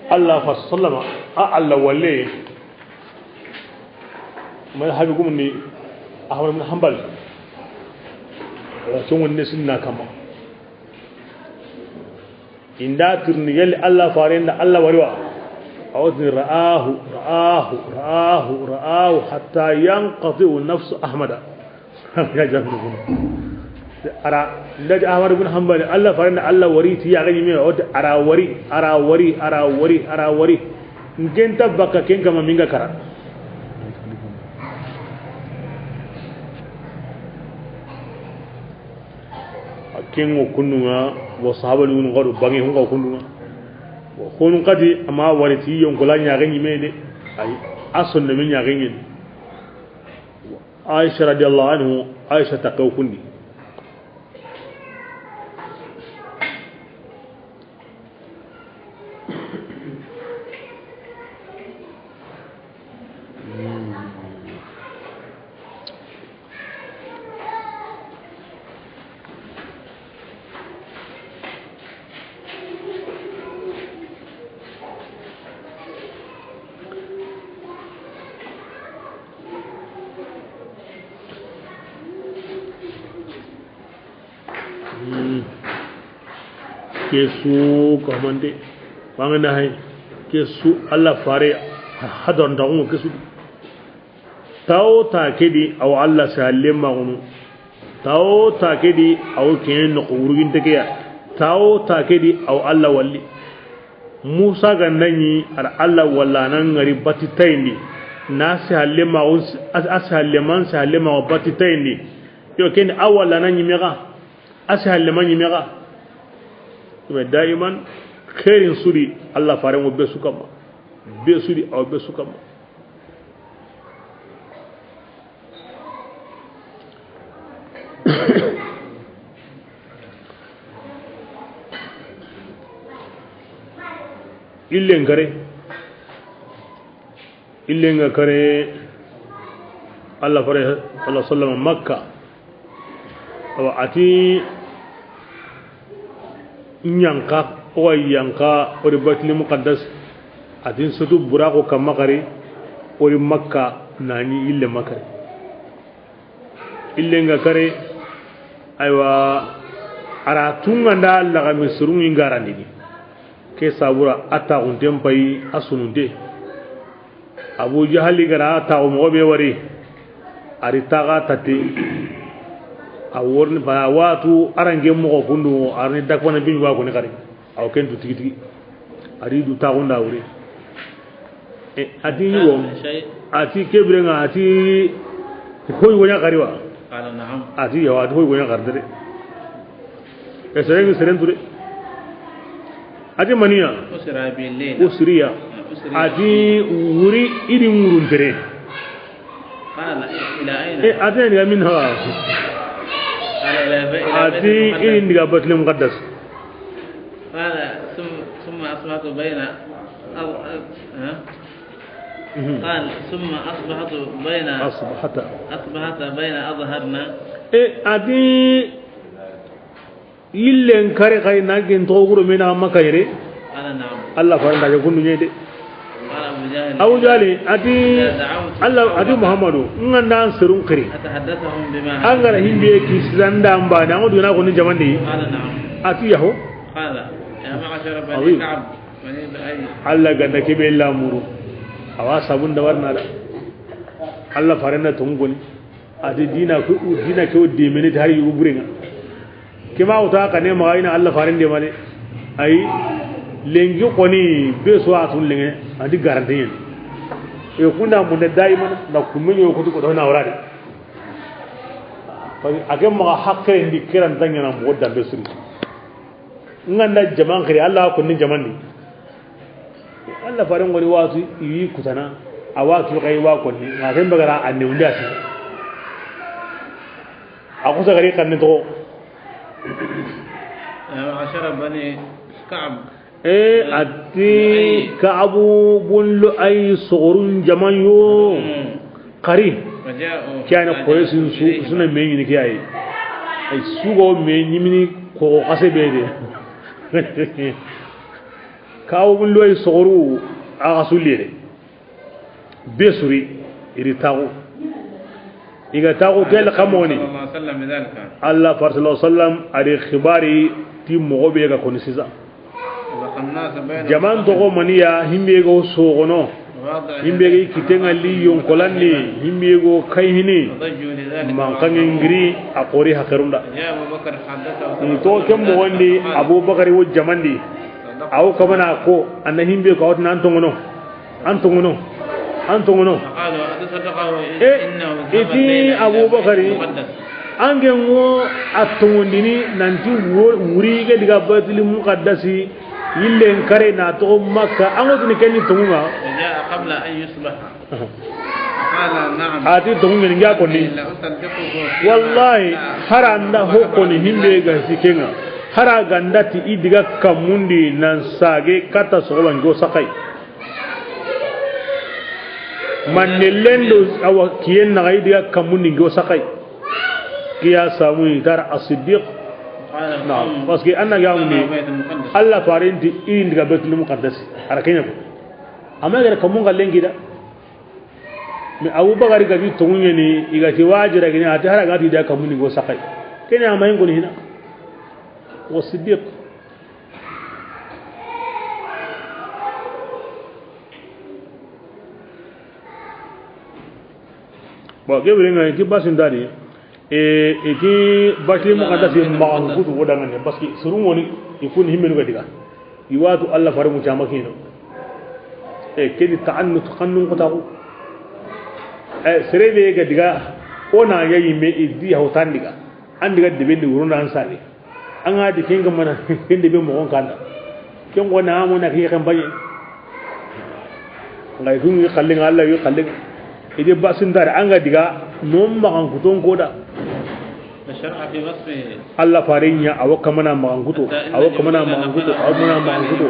Alla fa sallama, a Alla walle, mazhabi gumni Ahmad bin Hanbal, wa songon ne sunna kama. Inda tirni yalli Alla farenda Alla wari wa. A wa tini ra'ahu, ra'ahu, ra'ahu, ra'ahu, hatta yanqati nafsu Ahmada. Ya jami kun. Ara, inda ti Ahmad ibn Hanbal, Alla farenda Alla wari ti ya ga ɲi me, a wa ti ara wari, ara wari, ara wari, ara wari. N ke nta bakka ken kama minga kara. Ken ŋo kundu ŋa, wo sahaba ni ŋo gado bange ŋo kundu ŋa. Xonun xadi a ma wari ti yonkola ɲaxe ɲime de. Ay, a sondomen ɲaxe ɲi. Aisha radiyallahu anhu, Aisha ta kaw kundi. Ke su kamande. Wangana hay. Ke su Allah fare. Hadon da ke su. Tawo ta ke di, aw Allah sa lema gunu. Tawo ta ke di, aw ken no wuruginte ke ya. Tawo ta ke di, aw Allah walli. Musa ga nda ɲi, ar Allah walla nan ŋari bati tayindi. Na si halle ma, a si halle man si halle ma bati tayindi. Yo, ken a walla nan ɲi mega. A si halle man ɲi mega. Mais daiman, xeerin su di, Allah faren ŋo be su kamma. Be su di, aw be su kamma. Illen kare, illen ga kare, Allah fare, Allah sallama Makka. Awa, ati ɲanka, o wa yanka, o ri Baitul Muqaddas, ati n sotu buraxu kamma xari, o ri Makka, na ɲi ille Makka ri. Illen ga kare, aywa, a ra tunŋa nda laxami surunŋi n garandini. Ke sabura a taxunten payi a sununte. Abu Jahali ga ra taxu moxo be wari, a ri taxa tate. A worini ba watu arange moxo kundu, a ri ni dakwana bin wa koni xari. Aw ken du tigi tigi. A ri du taxunda wuri. E, ati yugo. Ati kebire nga, ati hoy wonya xari wa. Qala na'am. Ati yawa, ati hoy wonya xari de. E sere ngi seren ture. Ati maniya. Usra bil layl. Usriya. Usriya. Ati wuri idi ngurun tere. Qala ila ayna? E, ati ni ga min hawa. Qala ila bay-, ila ati baytil muqaddas. Idi ndiga Baitul Muqaddas. Qala thum-, thumma asbahtu bayna, ha? Mhm. Qala thumma asbahtu bayna, asbahta, asbahta bayna adharina. E, ati Yillen kare xay na gin toxo guro mena Makka yere. Qala na'am. Allah faranda ya gundu ɲede. Qala Abu Jahl. Abu Jahli ati, idha da'awtuka, Allah ati, qawmaka, Muhammadu, n ga nda an serun xiri. Atahaddathahum bima, an ga ra himbe ki sanda amba na ngudu na ko ni jamandi. Qala na'am. Ati yaho. Qala ya ma'shara bani Ka'b, bani Lu'ay. Allah ga nda kebe lamuru. Awa sabun da warna da. Allah faranda tongoni. Ati dina ku, dina ke o demene ti hari yugu burenga. Kema wuta kane maxa ina Allah faren demane. Ay, lenki xoni be so atun lenge, ati garanti yen. E kunda munde daiman na kumme ɲo kutu ko na warade. Parce que ake maxa hakkere ndi kiran tangana mo dambe suru. N ga nda jaman xiri, Allah ko ni jaman di. Allah faren goni watu yi kutana, a watu kay wa konni, nga ken bagara anne undi ati. A kusa gari kanne to. Ya ma'shara bani Ka'b. E, ati Ka'bu bun Lu'ay soxorun jaman yo. Hmm. Xari. Kiyana koye sun su, suna me ɲini kiyaye. Ay sugo me ɲimini ko xase be de. Ka'bu bun Lu'ay soxoru a xasulire. Be suri iri taxu. I ga taxu tel xamoni. Allah far sallallahu alaihi wasallam a ri xibari ti moxo be ga koni sisa. Jaman toxo maniya, himbe go sogono, himbe go kitenga li yonkolandi, himbe go kayhini, man kange ngiri a xori hakerunda. Ni to ken moxondi, Abubakar wo jamandi, awo kamana ko, anda himbe ko awtina an tongono, an tongono, an tongono. E, iti Abubakari, ange ngo a tongondini nanti wo-, wuri ge diga Baitul Muqaddasi, Yillen kare na toxo Makka, an ŋa tini ken ni tonŋun ŋa. وجاء قبل أن يصبح. قال: نعم. A ti tonŋun ŋa ni, n ga konni. لأصدقه. Wallahi, hari an da ho koni himbe ga sikenga. Hari a ga n da ti i diga kammundi nan sage kata soxoban jo saxay. Manne lendo awa kiyen na ga i diga kammundi jo saxay. Kiya samu i tara As-Siddiq. Naam, parce que an na ga mundi, Allah faren ti i n diga Baytul Muqaddas, a ra ken ɲa ko. Amma gara kamun ga lenki da. Mais Abubakar ga bi tonŋun ɲa ni, i ga ti wajira gini, a ti hari a ga ti da kamun ni go saxay. Ken ɲa ma yin ko ni hina. Wa Siddiq. Bon, ke biren ŋa, i ti basin da di. E, i ti Baytul Muqaddas, maxankutu wo dangane, parce que surun ŋa ni, i kun ni himmenu ga diga. I wa tu Allah faren ŋa cama kino. E, ke di ta'annut xannun ko taxu. E, sere be ga diga, o na ya yimme i di hawtan diga. An diga debe ndi wurun da an sage. An ga di ken ga mana, ken debe moxon kanda. Ken go na mo na ke kan baye. Ngai kun yi xallen ŋa, Allah yi xallen ŋa. I de basin da di, an ga diga, non maxankuton ko da. فشرع في وصفه. Allah faren ɲa, awa kamana maxankuto, awa kamana maxankuto, awa kamana maxankuto.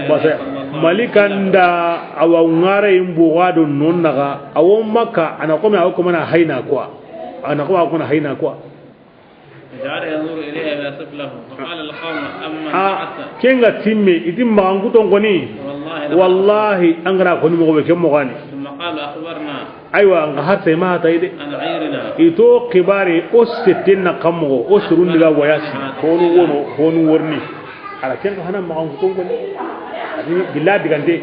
Basa, Malikan da awa ŋara in bugado non naga, awa Makka, a na kome awa kamana hayna quoi. A na kome awa kamana hayna quoi. جعل ينظر إليها ويصف له، فقال القوم: أما بعثت؟ Ken ga timme, i ti maxankuton ko ni. والله لقد، wallahi, an ga ra ko ni moxo be, ken moxo ni. ثم قالوا: أخبرنا. Aywa, an ga hatta ma ta ide. عن عيرنا. I to xibari o setten na kammo, o surun diga wayasi. Honu wono, honu worni. A ra ken ga hana maxankuton ko ni. A ti gilla digante.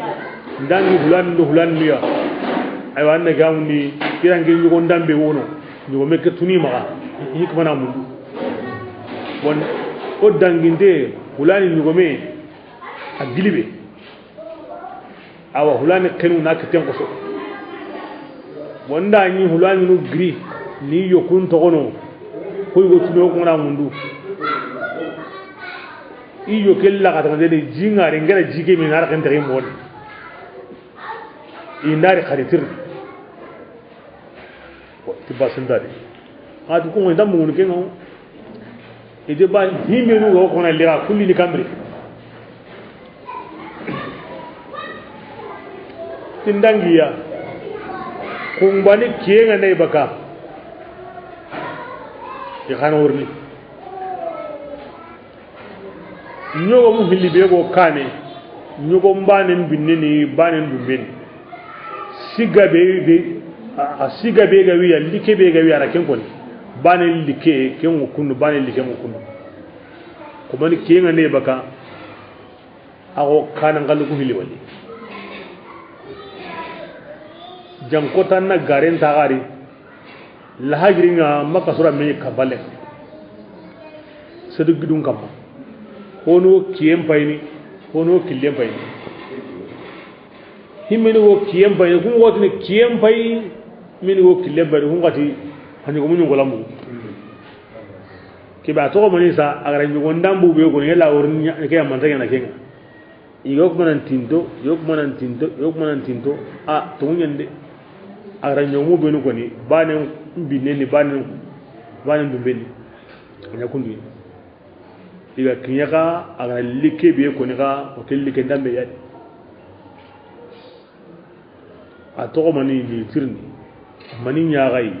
Ndangi hulan do hulan niya. Aywa, an na ga mundi, kiran gi ɲugo ndambe wono. Ɲogome ke tuni maxa, i kamana mundu. Bon, o danginte, hulani ɲogome, a gilibe. Awa, hulani kenu na kitten koso. Bon, nda ni hulani nu giri, ni yokun toxono, koy go tuni o kamana mundu. I yoke la xata de, jingari, ngara jike mi na ra ken tege mon. I ndari xaritir. Ti basin da di. A ti ko nda mungun ke ŋa. I de ba himbenu go ko na lira kulli ni kamri. Tindangiya. Kumbani kiyen ŋa ne baka. I xana wurni. Ɲogomu hilli be go kane, ɲogom banen binne ni, banen dumbe ni. Siga be, be, a, a siga be ga wi ya, like be ga wi ya, a ra ken ko ni. Banen like, ken ŋa kundu, banen like ŋa kundu. Ko mani kiyen ŋa ne baka, a go kana ngalu ku hilli wali. Jankotan na garen ta gari. Lahajiri ŋa Makka sura me kabale. Sedu gidun kamma. Hono kiyen payini, hono killen payini. Himmeni wo kiyen payini, kun wotini kiyen payi, mini wo killen payini, kun gati, hani ko munyun golamu. Kiba to ko manisa, a ga ra ɲugo ndambu be ko ne la worni ke ya manta ɲa na ken ŋa. I ga kuma nan tinto, i ga kuma nan tinto, i ga kuma nan tinto. A, tonŋu ɲande. A ga ra ɲomu benu koni, banen binne ni, banen, banen dumbe ni. A ɲa kundu. I ga kiɲa ka, a ga ra like be koni ka, o ke like ndambe ya di. A toxo mani ni tirni. Mani ɲaxayi.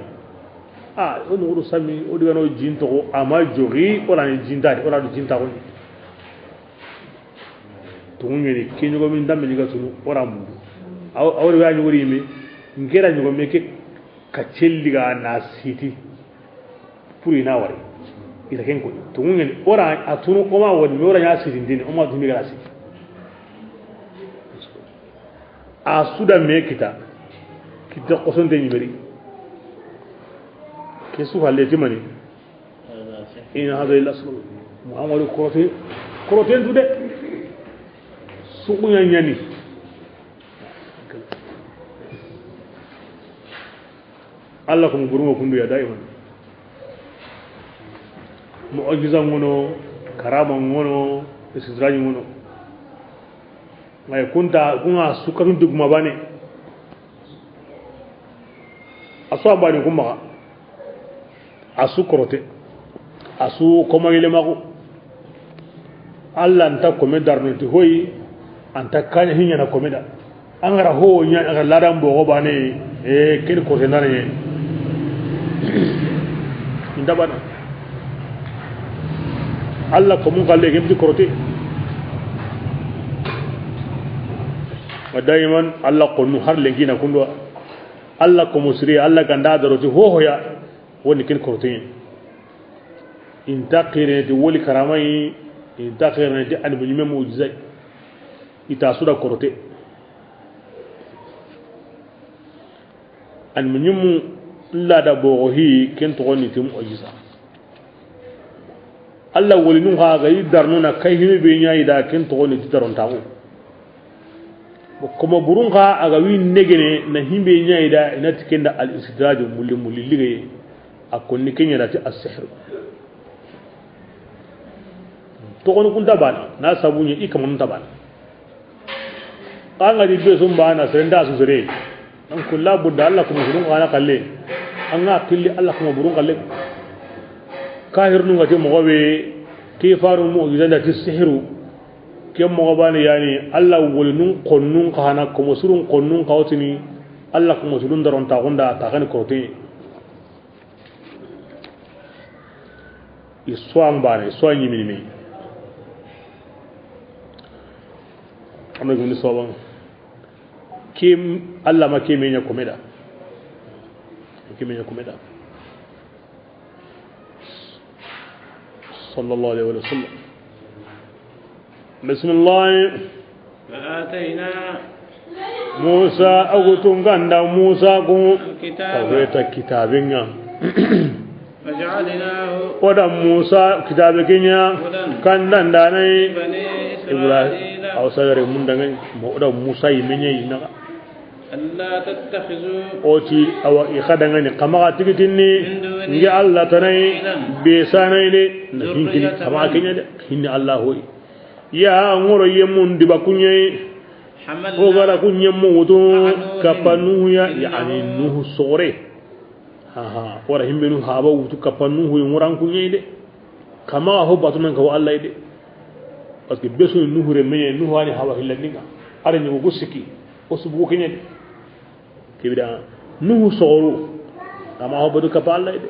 A, o nuxuru sami, o digano jin toxo, a ma joxi, o ra ni jin ta di, o ra do jin ta xoni. Tonŋu ɲeni, ke ɲogomi ndambe ni ga tunu, o ra mundu. Aw, aw ri wa ɲogori yime, n ke ra ɲogome ke, ka celli ga na siti. Pour i na wari. I ra ken ko. Tonŋu ɲeni, o ra a tunu, o ma wari, me o ra ɲa siti ndini, o ma tunu ga ra siti. A suda me kita. Kita kosonte ɲimeri. Ke su halle ti mani. In hada illa sulu. Muhammadu korote. Koroten tu de. Sukunya ɲani. Allah ko buruma kundu ya daiman. Mu'jiza ŋono, karama ŋono, istidraj ŋono. Ay, kunta, kunga su katun duguma bane. A su a bane kuma. A su korote. A su koma yele mago. Allah nta kome darno ti hoyi, anta kanya hinya na kome da. An gara ho nya, an gara ladan bogo bane, e, ken korote ndane. Inda bana. Allah ko mun kalle ken ti korote. Wa daiman Allah ko nu har lengina kundo. Allah ko musri, Allah ganda daroti ho hoya. Woni ken korote. Inta qirene ti woli karamai, inta qirene ti annabi ɲimme mu'jizai. Ita suda korote. Annabi ɲimmu lada bogo hi, ken toxoni ti mu'jiza. Allah wolinun xa ga i darno na kay hinu be ɲa i da, ken toxoni ti darontaxu. Komo burun xa a ga wi negene na himbe ɲa i da, i na ti kenda al istidraj, mulli mulli ligeye. A konni ke ɲa da ti as-sihr. Toxoni kunta bana, na sabu ɲa i kamanun ta bana. An ga di be sun bana, seren da su sere. An kulla budda Allah kuma burun xa na kalle. An ga killi Allah kuma burun kalle. Kahirnu ga ti mogo be, ke faru mu'jiza da ti sihru. Ke mogo bani yani, Allah wolinun konnun xa na, komo surun konnun xa wotini, Allah kuma surun darontaxun da, ta xani korote. I soan bane, i soan ɲimini me. An da gini soban. Kim, Allah ma ke me ɲa kome da. Ke me ɲa kome da. Sallallahu alaihi wa sallam. Bismillah. وآتينا Musa, a gu tun ganda Musa ku. الكتاب. Tawreta kitaben ŋa. وجعلناه O da Musa kitabe ke ɲa. هدى Kandandanai. لبني Ibrahim. إسرائيل. Aw sagare mun danŋa. Mo o da Musa yi me ɲa yi na. ألا تتخذوا O ti awa i xa danŋani xa maxa tigitinni. من دوني Nge Allah tanai. وكيلا. Be sanai de. Na hinkini ذرية xa maxa ke ɲa de. Hinni Allah hoyi. Ya ŋoro yemun diba kuɲei. حملنا O gara kuɲe mo wutu مع نوح. Kappa Nuhu ya, في yani النار. Nuhu sore. Ha ha, wara himbe Nuhu haba wutu kappa Nuhu yi ŋoran kuɲei de. Kama ho batunan ka wa Allah de. Parce que besu Nuhu re me ɲa, Nuhu ani hawa hillandinga. Are ni go siki. O su bugu ke ɲa de. Kibida Nuhu soxoru. Ama ho badu kapa Allah de.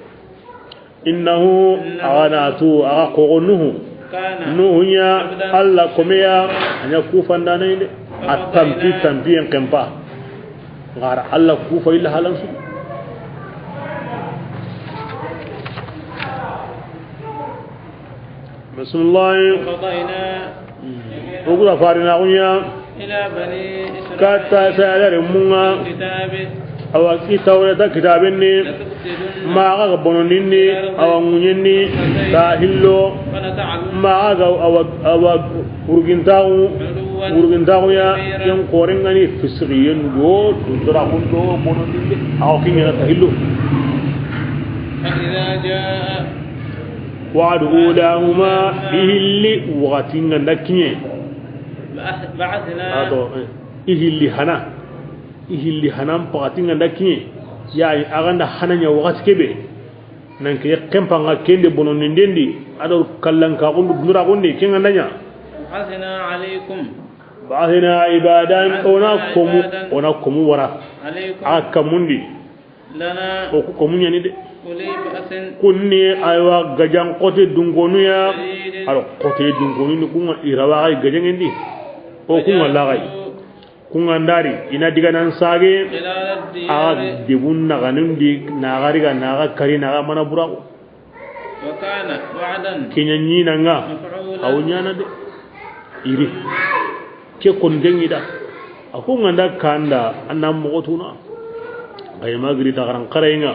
Innahu, a ga na tu, a ga kogo Nuhu. كان Nuhu ɲa عبدا Allah komeya, a ɲa kufandana de. A tampi, tampi en kempa. Ngara Allah kufa illa halansu. Bismillah. وقضينا O gura farina kuɲa. إلى بني إسرائيل Kata sayalare munga. في الكتاب Awa ki Tawreta kitaben ni. لتفسدن Ma ga bono ninni. في الأرض Awa ŋuɲenni. مرتين Ta hillo. ولتعلن Ma ga awa, awa urgintaxu. علوا Urgintaxu ya. كبيرا Ken korengani fisigiyen do. Dundura kundo bono ninni. Awa kiɲana ta hillo. فإذا جاء وعد أولاهما I hilli waxati nga nda kiɲe. بعث-، بعثنا Ato, eh, I hilli hana. I hilli hana n paxati nga nda kiɲe. Ya, a ga nda hana ɲa waxati kebe. Nan ke kempa nga kende bono nindendi. Ado kallan ka gundu nura gundi ke nga nda ɲa. بعثنا عليكم بعثنا عبادا O na komu, عبادا o na komu wara. عليكم A kamundi. لنا O ku komu ɲani de. أولي بأس Kunni aywa gajan kote dunkonu ya. شديد Aro kote dunkonu ni kunga irawa ay gajangendi. O kunga lagai. فجاسوا Kunga ndari ina diga nan sage. خلال A الديار debun naganundi na gariga na ga kari na ga mana burago. وكان وعدا Kiɲa ɲina nga. مفعولا Aw ɲana de. Iri. Ke kon dengi da. A ko nganda kanda anna moxo tuna. Ay magri ta garan xarenga.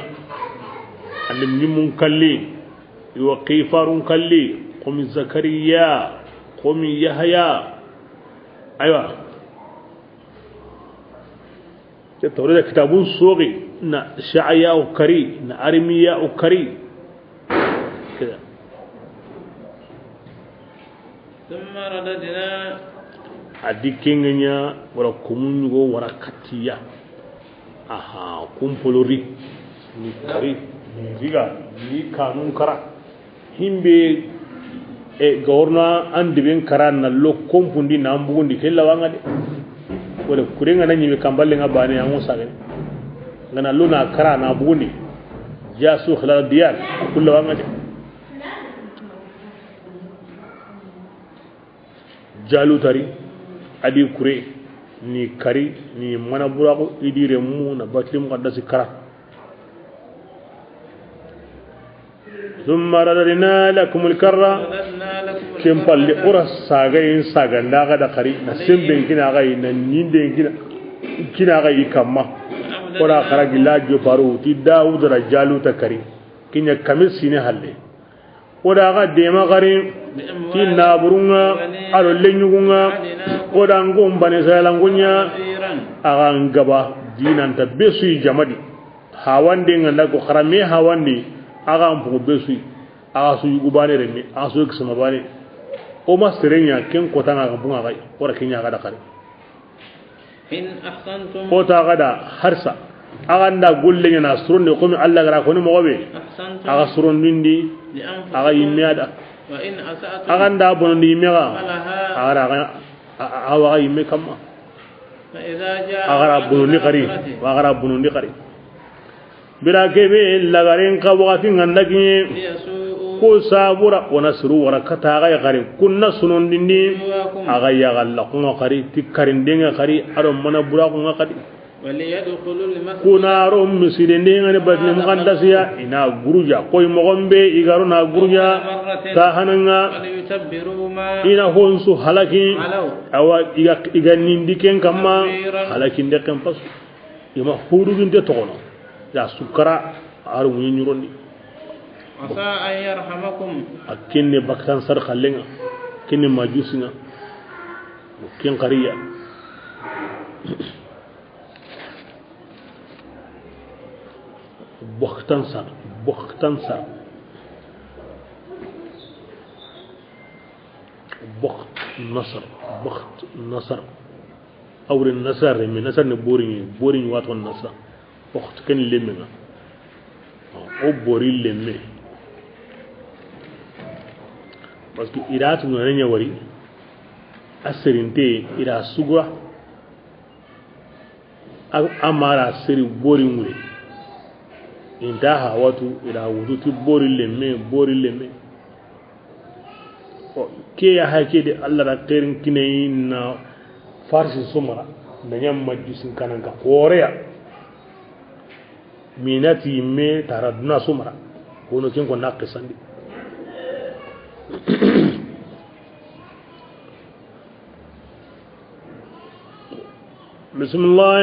Andim nimun kalli. Iwa qifarun kalli. Komi Zakariya. Komi Yahaya. Aywa. Ke Tawreta kitabun soxi na Sha'aya o kari, na Arimiya o kari. Keda. ثم رددنا. A di ken ŋa ɲa wara komu ɲugo wara katiya. Aha, kumpolori, ni kari, ni riga, ni kanun kara. Himbe, e, gawrna an diben kara na lo kompundi na mbugundi ke lawa ŋa de. Wala kure ŋa na ɲime kamballe ŋa bane ya ŋo sagane. Ŋa na lo na kara na mbugundi. Jasu khilal diyar, ku lawa ŋa de. Jaluta ri, a di kure, ni kari, ni mana buraxu, i di remu na Batil Muqaddasi kara. ثم رددنا لكم الكرة. Ken palle, o ra sagayen saganda xa da kari, na semben kina xa yi, na ɲinden kina, kina xa yi kamma. O ra xara gilla joparu, ti Dawuda ra Jaluta kari. Kiɲa kame sine halle. O da ga dema xari, ti naburunga, a do lenyugunga, o da ngon bane sayalangunya, a ga ngaba dinanta besuyi jamadi. Hawande nga nda ko xarame hawande, a ga mpugu besuyi, a ga su yugu bane remme, a ga su kisama bane. O ma serenya ken kotanga ga bunga gai, o ra kenya ga da xari. إن أحسنتم. Kota ga da harsa. A ga nda golle ɲana surondi, komi Allah ga ra koni moxo be. أحسنتم. A ga surondindi, لأنفسكم. A ga yimme a da. وإن أسأتم. A ga nda bonondi yimme ga. فلها. A ga ra, a, a, a wa ga yimme kamma. فإذا جاء. A ga ra bonondi xari. الآخرة. Wa ga ra bonondi xari. Bira kebe lagaren ka waxati ŋa nda kiɲe. Ko sabura, o na siru wara kata ga ya xari, kunna sunondindi. A ga ya galla kunga xari, ti karindenga xari, a do mana bura kunga xari. Kuna ro misidendenga ni Batil Muqaddasiya, i na guruja, koy moxo be, i ga ro na guruja, ta hananga, i na honsu halaki, awa, i ga, i ga nindi ken kamma, halakinde ken pasu. I ma huruginte toxono. Ya sukara, a ru ŋuɲi ɲurondi. عسى أن يرحمكم. A kenne bakkan sar xallenga, kenne majusinga, ken xariya. Boktan sar, boktan sar. Bokht nasar, bokht nasar. Awre nasar, mais nasar ne boriɲi, boriɲi wato nasar. Bokht ken lemmenga. O bori lemme. Parce que i ra tu ŋa ɲa wari. A serinte i ra suga. A, a mara seri bori ŋure. Inta ha watu i ra wutu ti bori lemme, bori lemme. Ke ya hake de Allah ra xeerin kinayi na Farsi sumara, na ɲa majusin kananka xoreya. Minati me tara duna sumara. Kono ken ko na qisandi. Bismillah.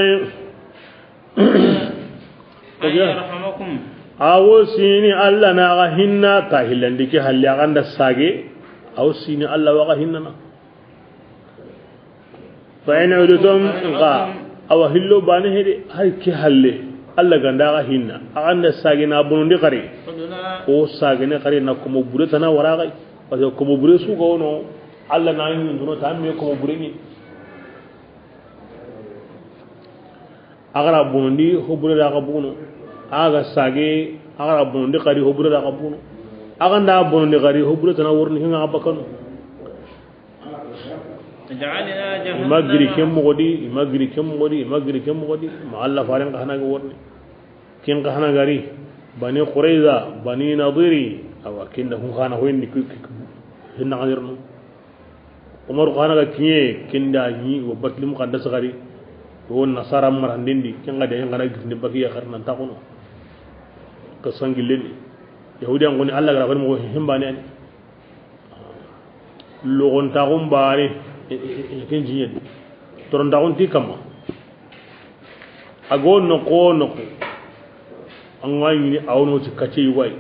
أن يرحمكم. Awo sini Allah na ga hinna ta hillandi ke halli a ga nda sage. Awo sini Allah wa ga hinnana. فإن عدتم. Nka awa hillo bane hede, hay ke halle Allah ga nda ga hinna, a ga nda sage na bonondi xari. O sage ne xari na komo bure tana wara gai. Parce que komo bure su ga wono, Allah na ɲi nduno ta me komo bure ni. A ga ra bonondi, ho bure da ga buno. A ga sage, a ga ra bonondi xari, ho bure da ga buno. A ga nda bonondi xari, ho bure tana worni hinga bakano. I ma giri ken moxo di, i ma giri ken moxo di, i ma giri ken moxo di, ma Allah faren xa hana ga worni. Ken xa hana gari, Bani Qurayza, Bani Nadiri, awa, ken da hun xa na hoyndi ku, ku, ku, hinna xa yerno. Umaru xa na ga kiɲe, ken da ɲi, wo Batil Muqaddasi xari, wo nasara marandindi, ken ga da ken xa na gitindi bakiya xari nan ta kono. Ka sangileni. Yahudiyan koni Allah ga ra koni moxo himbane ani. Logontaxun baane, e, e, e, ken jiɲen. Torontaxun ti kamma. A go noqu wo noqu. An ga ɲini a wono ti kacce yi way.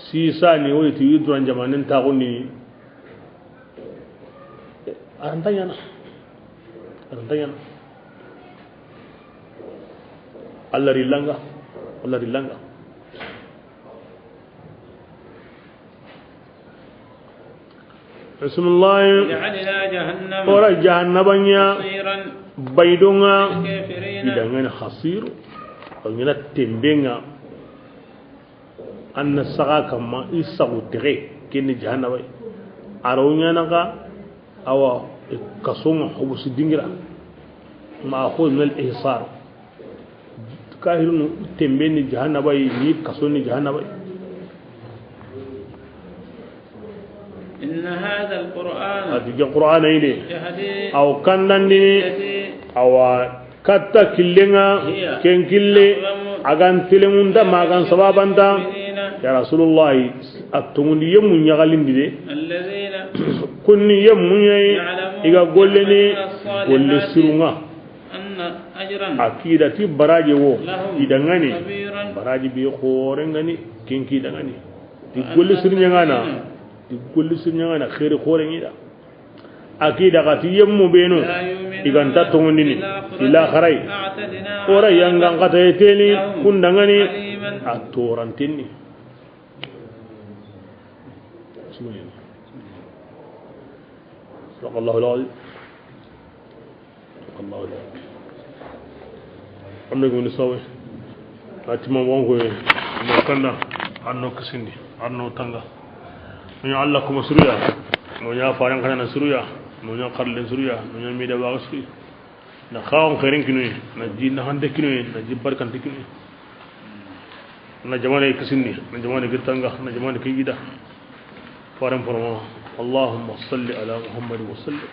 Sisa ni wo ti wi duran jamanen taxun ni. A ra nta ɲana. A ra nta ɲana. Allah ri langa. Allah ri langa. Bismillah. واجعل لنا جهنم O ra jahannaba ɲa حصيرا bayidon ŋa. للكافرين I danŋa ni hasiru. O ɲa na temben ŋa. An na saga kamma i sagu texe, ken ni jahannaba yi. A ra wo ɲaana xa, awa, kason ŋa hobusu dingira. مأخوذ من الإحصار. Kahirunu temben ni jahannaba yi, ni kason ni jahannaba yi. إن هذا القرآن A ti ke Qur'ana yi de. يهدي Awa kandandini. للتي Awa katta killen ŋa, هي ken kille, أقوم a ga n telenŋunda ma a ga n sababanta. المؤمنين Ya Rasulullahi, a tonŋundi yemmu ɲaxalindi de. الذين Kun ni yemmu ɲa yi, يعلمون i ga golleni, يعملون الصالحات golle sirun ŋa. أن أجرا A kida ti baraji wo, لهم i danŋa ni, كبيرا baraji be xoren ŋa ni, ken ki danŋa ni. Ti وأن golle sirun ɲa ŋa na, الذين ti golle sirun ɲa ŋa na, xeeri xoren ŋi da. A kida xa ti yemmu benu, لا يؤمنون i ga nta tonŋundini, بالآخرة i laxara yi. أعتدنا O ra لهم yangan kata yeteni, kun danŋa ni, أليما a toranten ni. صدق الله العظيم. صدق الله العظيم. An be goni sawe. A ti ma wanko ye. Mo kanda. An no kisindi. An no tanga. No ɲa Allah kuma suruya. No ɲa faran kana na suruya. No ɲa karlen suruya. No ɲa mida ba suruya. Na xawon xeerin kinoye, na ji naxante kinoye, na ji barkante kinoye. Na jamaane kisindi, na jamaane gittanga, na jamaane ke yida. Faran forma, اللهم صل على محمد وسلم.